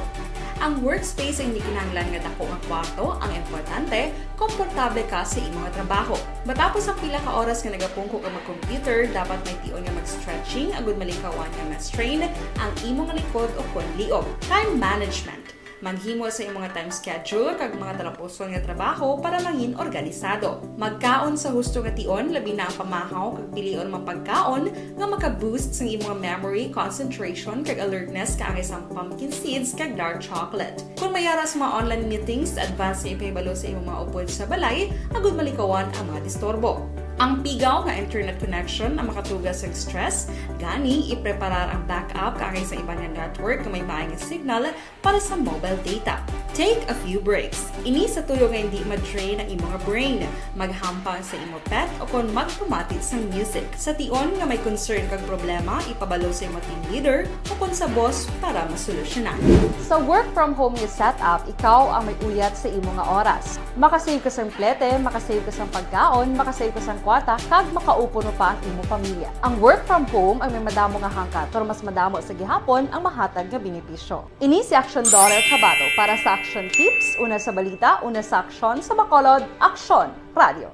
Ang workspace hindi kinahanglan nga dako nga kwarto, ang importante, komportable ka sa imo nga trabaho. Matapos ang pila ka oras nga nagapungko ka mag-computer, dapat may tion nga mag-stretching agud malikawan nga ma-strain ang imo nga likod ukon liog. Time management. Maghimo sa imo nga time schedule kag mga talapuson nga trabaho para mangin organisado. Magkaon sa husto nga tion, labi na ang pamahaw kag pilion mga pagkaon nga maka-boost sang imo nga memory, concentration, kag alertness, kaangay sang pumpkin seeds kag dark chocolate. Kon may ara sa mga online meetings, advance nga ipahibalo sa imo mga upod sa balay agud malikawan ang mga disturbo. Ang pigaw nga internet connection ang makatuga sang stress, gani ipreparar ang backup kaangay sa iban nga network nga may maay nga signal para sa mobile data. Take a few breaks. Ini sa tuyo nga hindi ma-drain ang imo nga brain. Maghampang sa imo pet o kon magpamati sang music. Sa tion nga may concern kag problema, ipabalo sa imo team leader o kon sa boss para masolusyonan. Sa work from home nga setup, ikaw ang may uyat sa imo nga oras. Makasave ka sang plete, makasave ka sang pagkaon, makasave ka sang kwarta, kag makaupod pa ang imo pamilya. Ang work from home ang may madamo nga hangkat, pero mas madamo sa gihapon ang mahatag nga benepisyo. Ini si Aksyon Dorel Cabato para sa Aksyon Tips, una sa balita, una sa aksyon, sa Bacolod, Aksyon Radio.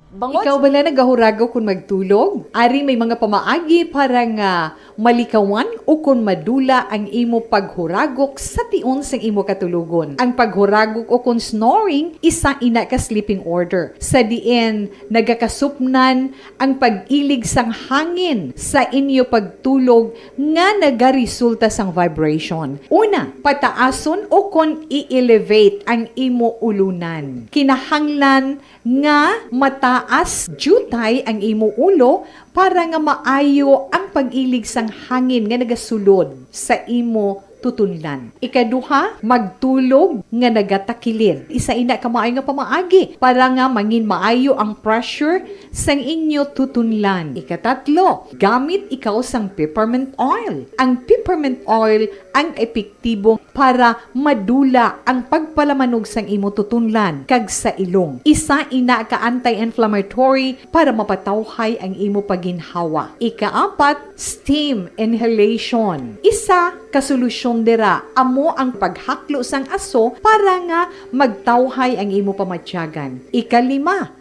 Bangod Ikaw bala nagahuragok kon magtulog? Ari may mga pamaagi para nga malikawan ukon madula ang imo paghuragok sa tion sang imo katulogon. Ang paghuragok ukon snoring, isa ina ka sleeping order, sa diin nagakasupnan ang pag-ilig sang hangin sa inyo pagtulog nga nagaresulta sang vibration. Una, pataason ukon i-elevate ang imo ulunan. Kinahanglan nga mataas diutay ang imo ulo para nga maayo ang pag-ilig sang hangin nga nagasulod sa imo tutunlan. Ikaduha, magtulog nga nagatakilid. Isa ina ka maayo nga pamaagi para nga mangin maayo ang pressure sang inyo tutunlan. Ikatatlo, gamit ikaw sang peppermint oil. Ang peppermint oil ang epektibo para madula ang pagpalamanog sang imo tutunlan kag sa ilong. Isa ina ka anti-inflammatory para mapatawhay ang imo paginhawa. Ikaapat, steam inhalation. Isa ka solusyon dira amo ang paghaklo sang aso para nga magtawhay ang imo pamatyagan. Ikalima,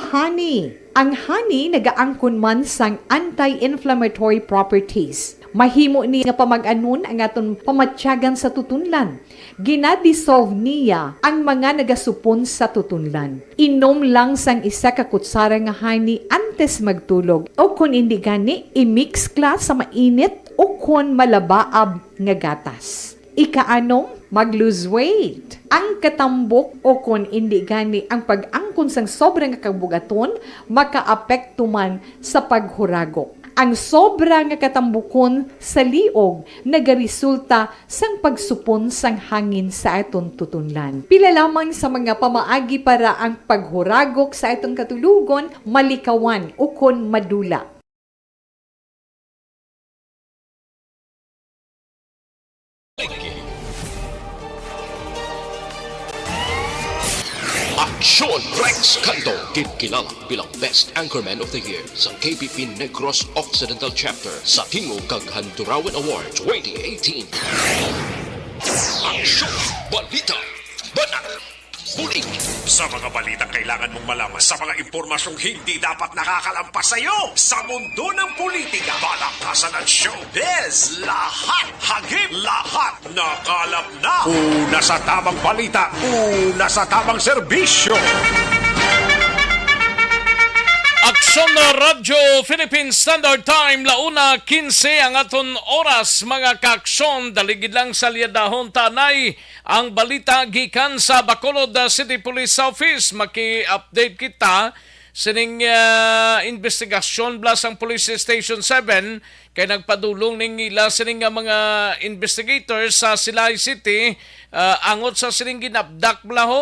honey. Ang honey nagaangkon man sang anti-inflammatory properties. Mahimo ni nga pamag-anon ang aton pamatyagan sa tutunlan. Gina-dissolve niya ang mga nagasupon sa tutunlan. Inom lang sang isa ka kutsara nga honey antes magtulog, o kon indi gani, i-mix kla sa mainit o kon malabaab nga gatas. Ikaanom, mag-lose weight. Ang katambok o kon indi gani ang pag-angkon sang sobra nga kabugaton makaapekto man sa paghuragok. Ang sobra nga katambukon sa liog nagaresulta sang pagsupon sang hangin sa aton tutunlan. Pila lamang sa mga pamaagi para ang paghuragok sa aton katulogon malikawan ukon madula. Aksyon Rex Canto, ginkilala bilang Best Anchorman of the Year sa K P P Negros Occidental Chapter sa Tingog kag Handurawan Award twenty eighteen. Aksyon, balita, banat, bulig. Sa mga balitang kailangan mong malaman, sa mga impormasyong hindi dapat nakakalampas sa iyo, sa mundo ng politika, balakasan at showbiz, lahat hagip, lahat nakalap na. Una sa tamang balita, una sa tamang serbisyo. Aksyon na Radyo Philippine Standard Time, launa quince ang aton oras, mga kaaksyon. Daligid lang sa liadahon tanay ang balita gikan sa Bacolod City Police Office. Maki-update kita sining, ah, investigasyon bala sang Police Station seven, kay nagpadulong ning ila sining nga mga investigators sa Silay City, ah, angot sa sining ginabdak bala ho,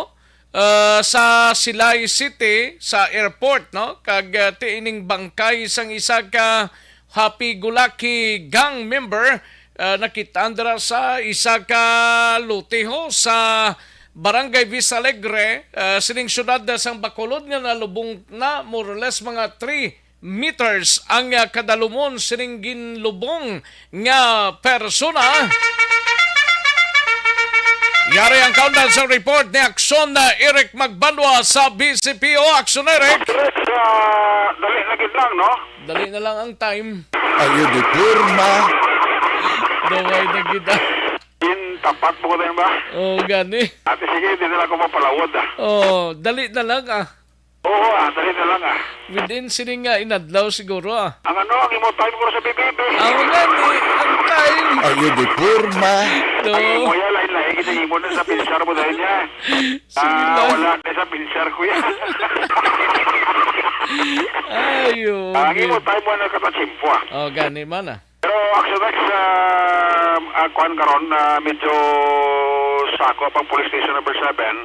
ah, sa Silay City sa airport, no? Kag, ah, ti ining bangkay sang isa ka happy-go-lucky gang member, ah, nakit-an dira sa isa ka lote ho sa Barangay Vista Alegre, ah, sining siyudad sang Bacolod nga nalubong na more or less mga three meters ang, ah, kadalumon sining ginlubong nga persona. Yari ang kaundan sa report ni Aksyon na Eric Magbanwa sa B C P O. Aksyon, Eric. Correct, ah, dali na gid lang, no? Dali na lang ang time. Ayun, di porma. Daway na gid, ah. In tapat mo ko tayo ba? Oh, gani. Ate, sige, di na lang ako mapalawod, ah. Oh, dali na lang, ah. Oo, ah, dali na lang, ah. Within sining nga inadlaw siguro, ah. Ang ano, ang imo time ko sa B B B. Ang gani, ang time. Ayun, di porma. No. Ang imo, ya, lain-lain kita imo na sa pinsar mo dahil niya. Sige Ah, lang. Wala na sa pinsar ko yan. Ay, oh, Ang okay. Imo time mo na katachimpo, ah. Oh, gani man, ah. Pero actually, sa, ah, kuwan karon, ah, medyo sakop ang Police Station Number Seven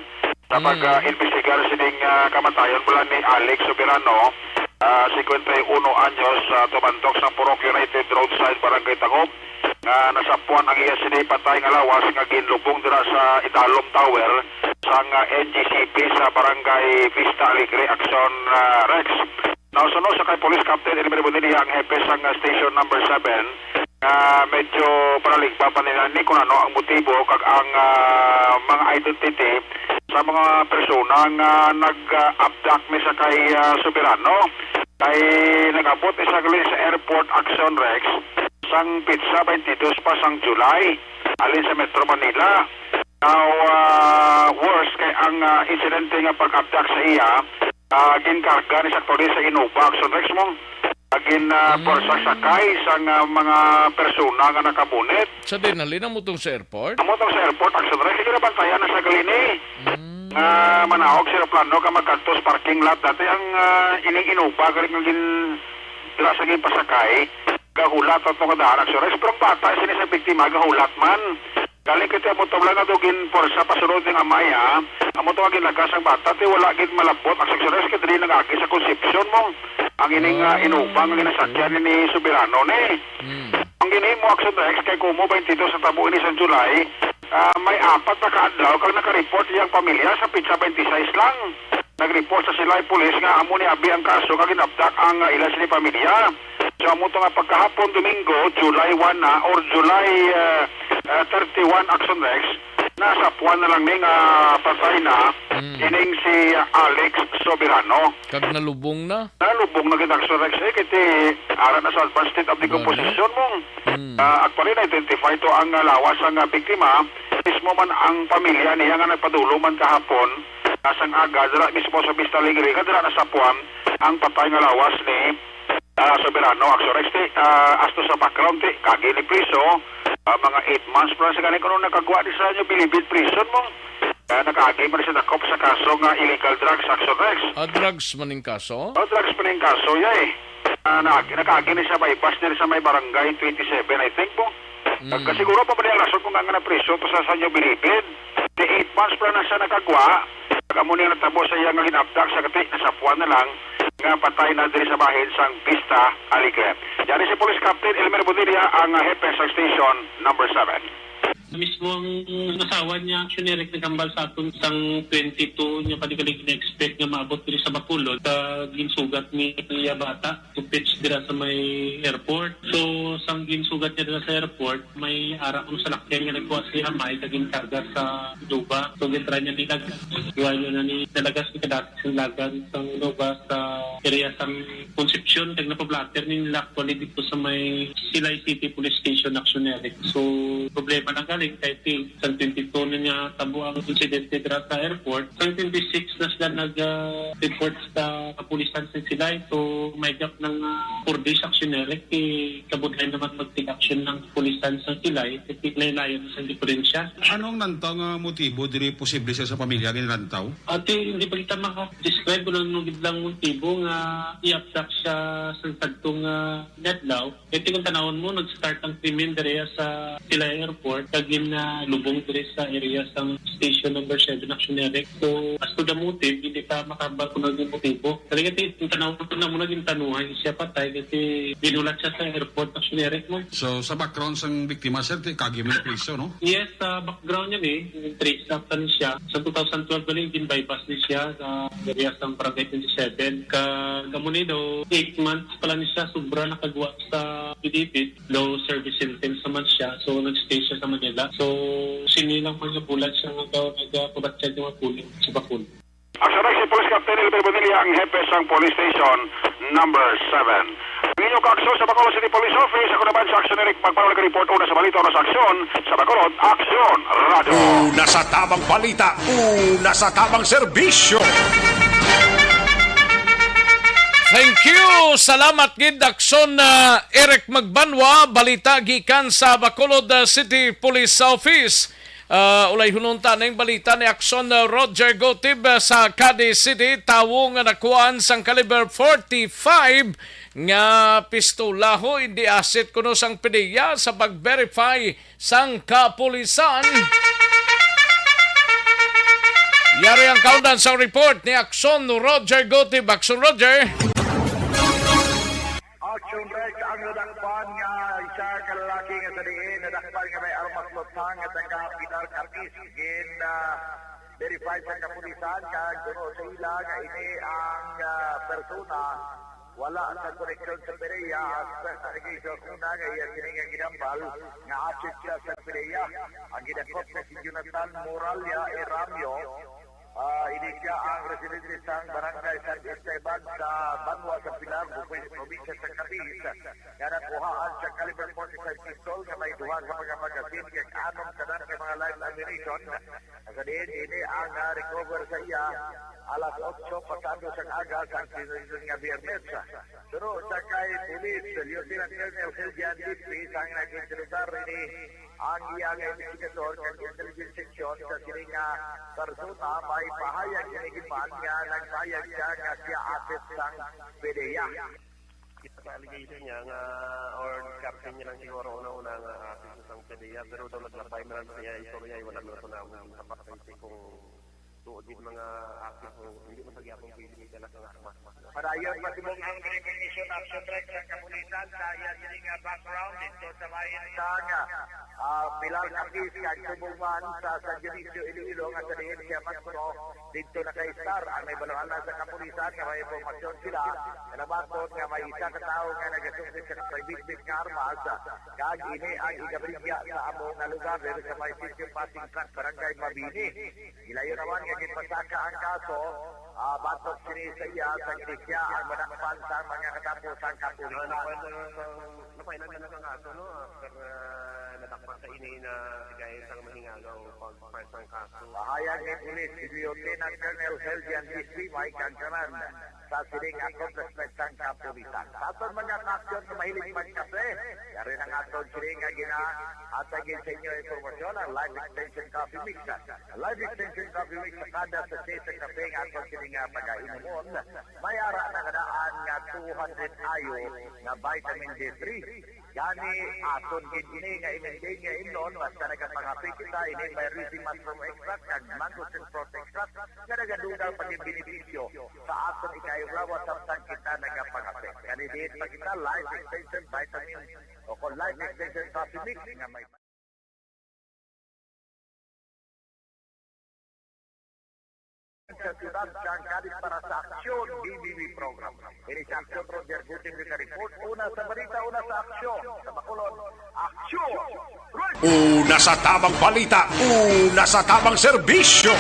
sa Mm. pag, ah, imbestigar sining, ah, kamatayon mula ni Alex Soberano, ah, cincuenta y uno anyos, ah, tumantok sa Purok United Roadside, Barangay Tagob, nga nasapuan ang iya sini patay nga lawas nga ginlubong dira sa Idalom Tower sang, ah, N G C P sa Barangay Vista Alegre. Aksyon, ah, Rex. Nausuno sa kay Police Captain Elmer Bonilla ang hepe sang, ah, Station Number Seven, nga medyo paraligpa pa nila ni kung ano ang motibo kag ang, ah, mga identity sa mga persona nga nag-abduct ni sa kay, ah, Soberano. Kay nag-abot ni sa gali sa airport, Aksyon, Rex, sang pitsa twenty-two pa sang July, alin sa Metro Manila. Now, ah, worse kay ang, ah, insidente nga pag-abduct sa iya, ah, ginkarga ni sa aktuwal sa Innova, Aksyon, Rex, mo. Ah, gin, ah, Mm. Pwersa sakay sang, ah, mga persona nga nakabunit. Sa dinali na mo tong sa airport? Amo tong sa airport, Aksyon, Rex. Sige na bantayan na sa gali ni. Mm. Nga manawag sa eroplano ka magkadto sa parking lot. Dati ang, ah, ining Innova, galing nga gin-, dira sa ginpasakay, gahulat ang tungod na, Aksyon, Rex. Pero ang bata, sini sa biktima, gahulat man. Galing kita mo tawag lang nga daw ginpwersa pasunod ning amay, ha. Amo to nga ginlagas ang bata, ti wala gid malabot ang seksyon kay diri nag-agi sa Concepcion mo. Ang ining, ah, Ah. Innova nga ginasakyan ni Soberano ni. Hmm. Ang ginhimo, Aksyon, Rex, kay kumo twenty-two sa tabo ini sa July, ah, may apat na ka adlaw kag naka-report iyang pamilya sa pitsa twenty-six lang. Nag-report sa Silay Police nga amo ni abi ang kaso nga ginabdak ang, ah, ila sini pamilya. So, amo to nga pagkahapon, Domingo, July one na, or July, ah, ah, thirty-one, Aksyon, Rex, nasapuan na lang ni nga patay na Mm. ining si, ah, Alex Soberano. Kag nalubong na? Nalubong na gid, Aksyon, Rex, eh, kay ti ara na sa advanced state of Gani? Decomposition mo. Mm. Ah, actually, na-identify to ang, ah, lawas sang, ah, biktima. Mismo man ang pamilya niya nga nagpadulong man kahapon, ah, sang aga, dira mismo sa Vista Alegre, nga dira nasapuan ang patay nga lawas ni, ah, Soberano. Aksyon, Rex, ti, ah, as to sa background, ti, kaagi ni priso, ah, mga eight months pa lang sa gani kuno nakagwa ni sa inyo Bilibid Prison mo. Ah, nakaagi man siya dakop sa kaso nga illegal drugs, Aksyon, Rex. Ah, drugs man ning kaso? Oh, drugs man ning kaso, yay. Ah, na, nakaagi ni siya bypass diri sa may barangay twenty-seven, I think, po. Mm. Nagkasiguro pa ba niya rason kung nga napriso to sa, sa inyo Bilibid? Di eight months pa na siya nakagwa. Pag amo niya natabo sa iya nga ginabdak sa kati, nasapuan na lang nga patay na diri sa bahin sang Vista Alegre. Yari si Police Captain Elmer Bonilla ang, ah, hepe sa Station Number Seven. Mismo ang asawa niya, Aksyon, Eric, naghambal sa aton sang twenty-two niya pa di ka gina-expect nga maabot diri sa Bacolod sa ginsugat ni iya bata to pitch dira sa may airport. So, sang ginsugat niya dira sa airport, may ara ang salakyan nga nagkuha sa iya may kag ginkarga sa Innova. So, gintry niya nilag-, iwan niya na ni nalagas ni kadati sa lagan sang Innova sa area sang Concepcion, kag napablatter ni nila actually dito sa may Silay City Police Station, Aksyon, Eric. So, problema na galing kay ti-, sa twenty-two na niya tabo ang insidente dira sa airport. Sa twenty-six na sila nag, ah, report sa kapulisan sa Silay. So, may gap ng, ah, four days, Aksyon, Eric. Eh, kabudlay naman mag-take action ng kapulisan sa Silay. Kasi layo-layo na sa diferensya. Anong nantaw nga motibo diri posible siya sa pamilya nga nilantaw? Ate, hindi pa kita maka-describe kung ano gid lang motibo nga i-abduct siya sa tagtong, ah, adlaw. Ito kung tanawon mo, nag-start ang krimen diri sa Silay Airport, kag gin, ah, lubong diri sa area sang station number seven, Aksyon, Eric. So, as to the motive, hindi pa makahambal kung ano yung motibo. Talaga, ti-, kung tanawon mo na mo naging tanuhan siya patay kasi ginulat siya sa airport, Aksyon, Eric, mo. So, sa background sang biktima, sir, ti kagi man priso, no? Yes, sa background niya ni, trace up na ni siya. Sa two thousand twelve, galing, gin-bypass ni siya sa area sang Barangay twenty-seven. Kag amo ni daw, eight months pala ni siya, sobra nakagwa sa Bilibid. Daw service sentence naman siya. So, nag-stay siya sa Manila. So, sini lang mga bulan siya nga daw nagpabatsyag yung mga pulis sa bakul. Aksyon, si Police Captain Elmer Bonilla, ang hepe sang Police Station Number Seven. Ang inyong kaaksyon sa Bacolod City Police Office, ako naman sa Aksyon Eric Magpalo, nag-report una sa balita, una sa aksyon sa Bacolod, Aksyon Radio. Una sa tamang balita, una sa tamang serbisyo. Thank you. Salamat gid, Aksyon, ah, Eric Magbanwa. Balita gikan sa Bacolod, ah, City Police Office. Ah, ulay hununta ning balita ni Aksyon, ah, Roger Gotib, ah, sa Cadiz City. Tawo nga nakuhaan sang caliber forty-five nga pistola, ho, indi asit kuno sang PDEA sa pag-verify sang kapulisan. Yari ang kaundan sa report ni Aksyon Roger Gotib. Aksyon Roger. Action Rex, ang nadakpan nga isa ka lalaki nga sa diin nadakpan nga may armas lutang nga taga Pilar Capiz, gin, ah, verify sa kapulisan kag suno sa ila nga ini ang, ah, persona wala sa koneksyon sa PDEA. As per sa allegation, una nga iya sini nga ginambal nga asset siya sa PDEA. Ang gidakop nga si Jonathan Moralia Eramio, ah, ini siya ang residente sang Barangay San Esteban sa Banwa sa Pilar, Bukoy, Probinsya sa Capiz, nga nakuhaan sa caliber forty-five pistol nga may duha ka mga magasin kag anom ka daan ka mga live ammunition. Sa diin ini ang na-recover sa iya alas otso pasado sang aga sang sinunod nga Biyernes. Pero sa kay Police Lieutenant Colonel Silvian Lipis ang naging senator ini ang iya nga investigador kag intelligence section sa sini nga persona, may pahayag ini gid man nga nagpahayag siya nga siya asset sang PDEA. Kita sa allegation niya nga, or discussion niya lang siguro una-una nga asset siya sang PDEA, pero daw naglabay man lang siya istorya, wala man ako na ang kapatay kung tuod yung mga active, hindi man sa gyapon pwede may dala nga armas. Padayon, matibong ang recognition action track sa kapulisan sa iya sini nga background dito sa bahin sa nga, ah, Pilar Capiz kag subong man sa San Dionisio, Iloilo, nga sa diin siya man kuno dito naka-estar. Ang may baluhan lang sa kapulisan nga may impormasyon sila nga nabaton nga may isa ka tawo nga nagasungkit sa private nga armas, kag ini ang igabaligya sa amo nga lugar diri sa may Sitio Pating Truck, Barangay Mabini. Ilayo naman nga ginpasaka ang kaso, ah, batok sini sa iya sa gisya ang madakpan sa mga katapo sang kapulisan. Napailan na lang ang kaso, no? After, ah, nadakpan sa ini na sigayan sang mahingagaw pag-file sang kaso. Pahayag ni Police Lieutenant Colonel Helvian Bisbimay kag kanan sa sining accomplishment sang kapulisan. Sa aton mga kaaksyon nga mahilig magkape, yari na nga aton sining nga ginahatag sa inyo impormasyon, ang Life Extension Coffee Mix. Ang Life Extension Coffee Mix sa kada sachet sa kape nga aton sining nga pagainomon, may ara na nga daan nga two hundred ayo nga vitamin D three. Gani, aton gid ini nga i-maintain nga imnon, basta nagapangape kita, ini may risi mushroom extract kag mangosteen fruit extract nga nagadugang pa gid benepisyo sa aton ikayong lawas samtang kita nagapangape. Kani diin pa kita, Life Extension Vitamin o kon Life Extension Coffee Mix nga may sa siyudad sang Cadiz para sa Aksyon B B B program. Ini sa Aksyon, Roger Gutierrez nga report. Una sa balita, una sa aksyon. Sa Bacolod, Aksyon! Una sa tamang balita, una sa tamang serbisyo.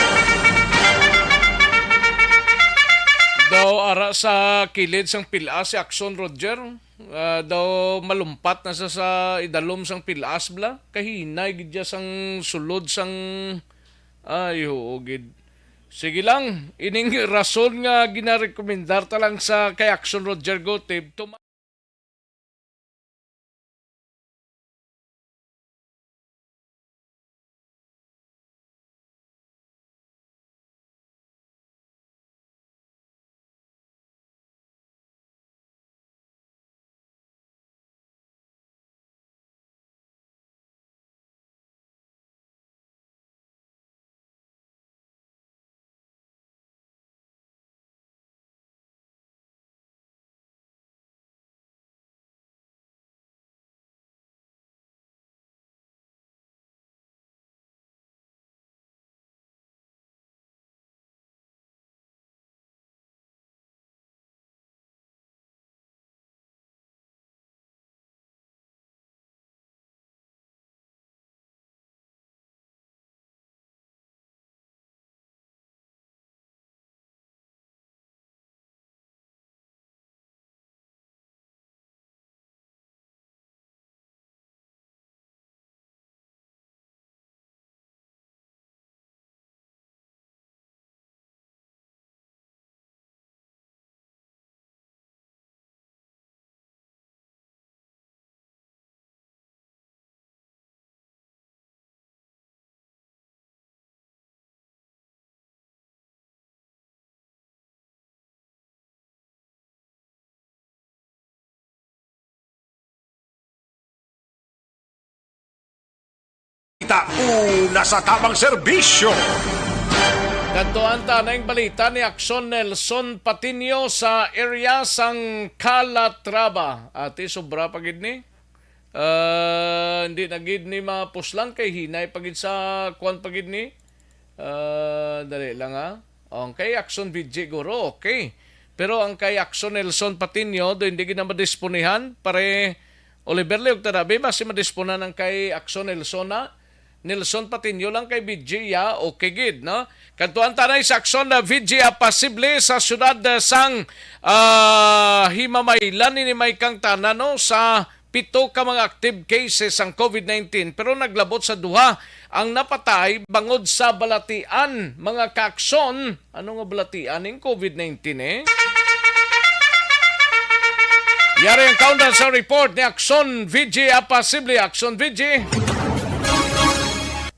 Daw ara sa kilid sang pila si Aksyon, Roger. Ah, daw malumpat na sa, sa idalom sang pilas bala. Kahinay gid siya sang sulod sang, ay, oo gid. Sige lang, ining rason nga ginarekomendar ta lang sa kay Action Roger Gotib, tuma- Ta una sa tamang serbisyo. Kadtuan ta na ing balita ni Action Nelson Patiño sa area sang Calatrava. Ati, sobra pa gid ni. Ah, hindi na gid ni mapuslang kay hinay pa gid sa kuwan pa gid ni. Ah, dali lang, ha. Okay, Action V G guro, okay. Pero ang kay Action Nelson Patiño, do hindi gid na madisponihan, pare Oliver Leog Tanabe, basi madisponan ang kay Action Nelson na. Nelson Patiño lang kay V G ya, okay gid, no? Kadtuan ta na sa Action na V G ya, posible sa siyudad, ah, sang, ah, Himamaylan ini may kangtanan, no, sa pito ka mga active cases sang COVID nineteen, pero naglabot sa duha ang napatay bangod sa balatian, mga ka-Action. Ano nga balatian ning COVID nineteen, eh? Yari ang countdown sa report ni Action V G, ah, posible Action V G.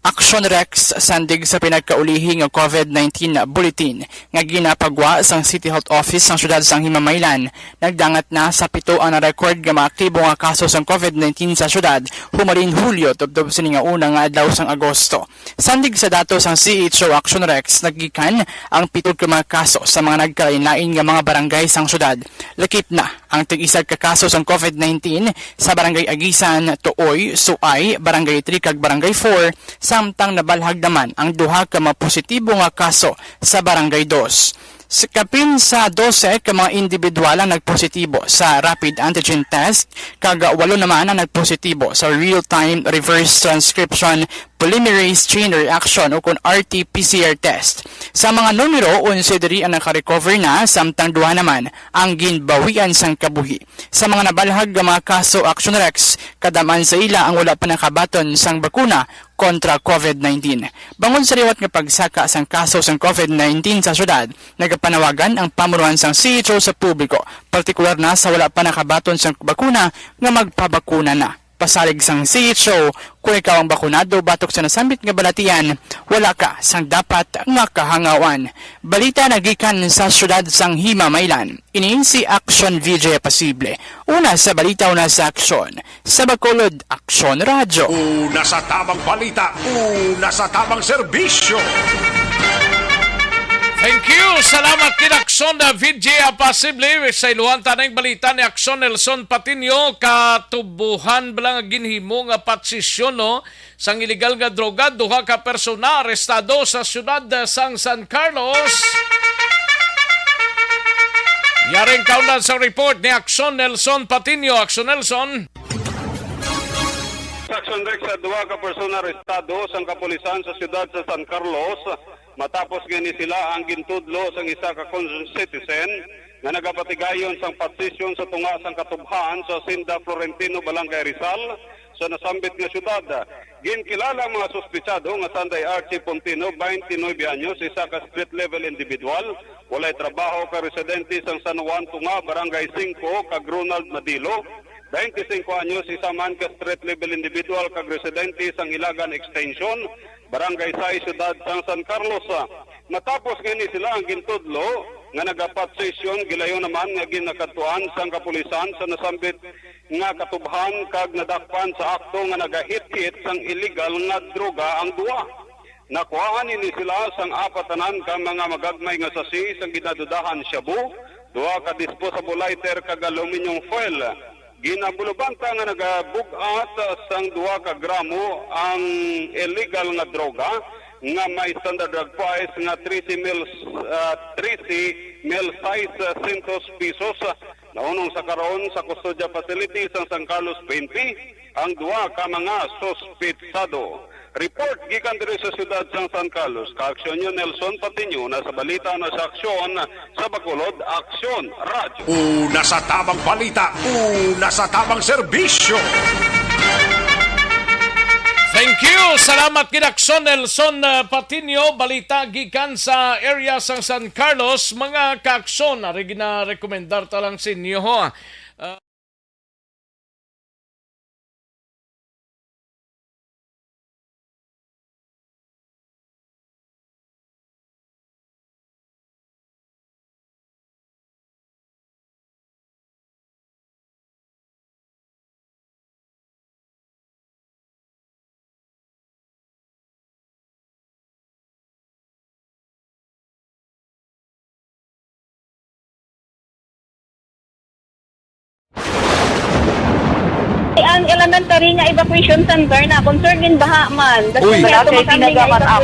Action Rex, sandig sa pinagkaulihi nga COVID nineteen bulletin nga ginapagwa sang City Health Office sang siyudad sang Himamaylan, nagdangat na sa pito ang na-record nga mga aktibo nga kaso sang COVID nineteen sa siyudad humalin Hulyo tubtob sini nga una nga adlaw sang Agosto. Sandig sa datos sang C H O Action Rex, naggikan ang pito ka mga kaso sa mga nagkalainlain nga mga barangay sang siyudad. Lakip na ang tig-isa ka kaso sang COVID nineteen sa Barangay Aguisan, Tuoy, Suay, Barangay three kag Barangay four, samtang nabalhag naman ang duha ka mga positibo nga kaso sa Barangay dos. Sa kapin sa dose ka mga individual ang nagpositibo sa rapid antigen test, kag walo naman ang nagpositibo sa real-time reverse transcription polymerase chain reaction o kon R T P C R test. Sa mga numero, onse diri ang nakarecover na, samtang duha naman ang ginbawian sang kabuhi. Sa mga nabalhag nga mga kaso, Action Rex, kadam-an sa ila ang wala pa nakabaton sang bakuna kontra COVID nineteen. Bangod sa liwat nga pagsaka sang kaso sang COVID nineteen sa syudad, nagapanawagan ang pamunuan sang C H O sa publiko, partikular na sa wala pa nakabaton sang bakuna, nga magpabakuna na. Pasalig sang C H O, kung ikaw ang bakunado batok sa nasambit nga balatian, wala ka sang dapat nga kahangawan. Balita nagikan sa syudad sang Himamaylan. Ini si Action V J Pasible. Una sa balita, una sa aksyon. Sa Bacolod, Aksyon Radyo. Una sa tamang balita, una sa tamang serbisyo. Thank you. Salamat kay Aksyon na V J Pasible. Sa iluhan ta na ing balita ni Aksyon Nelson Patiño, katubuhan bala nga ginhimo nga patsisyon, no? Sang iligal nga droga, duha ka persona arestado sa siyudad sang San Carlos. Yaring kaundan sa report ni Aksyon Nelson Patiño. Aksyon Nelson. Sa Aksyon Rex, sa duha ka persona arestado sang kapulisan sa siyudad sa San Carlos matapos nga ini sila ang gintudlo sang isa ka concerned citizen nga nagapatigayon sang patsisyon sa tunga sang katubhan sa Hacienda Florentino, Barangay Rizal, sa nasambit nga syudad. Ginkilala ang mga suspetsado nga sanday Archie Pontino, twenty-nine anyos, isa ka street level individual, walay trabaho, ka residente sang San Juan Tunga, Barangay Cinco, kag Ronald Madilo, twenty-cinco anyos, isa man ka street level individual kag residente sang Ilagan Extension, Barangay sais, Syudad sang San Carlos. Matapos nga ini sila ang gintudlo nga nagapatsisyon, gilayon naman nga ginakadtuan sang kapulisan sa nasambit nga katubhan kag nadakpan sa akto nga nagahit-hit sang iligal nga droga ang duha. Nakuhaan ini sila sang apat tanan ka mga magagmay nga sachet sang ginadudahan shabu, duha ka disposable lighter kag aluminum foil. Ginabulobanta nga nagabug-at sang duha ka gramo ang illegal nga droga nga may standard drug price nga trese mil, ah, trese mil seiscientos pesos. Nahunong sa karon sa custodial facility sang San Carlos P N P ang duha ka mga suspetsado. Report gikan diri sa siyudad sang San Carlos, kaaksyon niyo Nelson Patiño, na sa balita, na sa aksyon, sa Bacolod, Aksyon Radyo. Una sa tamang balita, una sa tamang serbisyo. Thank you. Salamat kay Aksyon Nelson, uh, Patiño. Balita gikan sa area sang San Carlos, mga kaaksyon. Ari ginarekomendar ta lang sa inyo, ho. Uh, Ang elementary nga evacuation center na, concern in baha man. That's Uy. why Wala kay kami nga tinaga man evacuation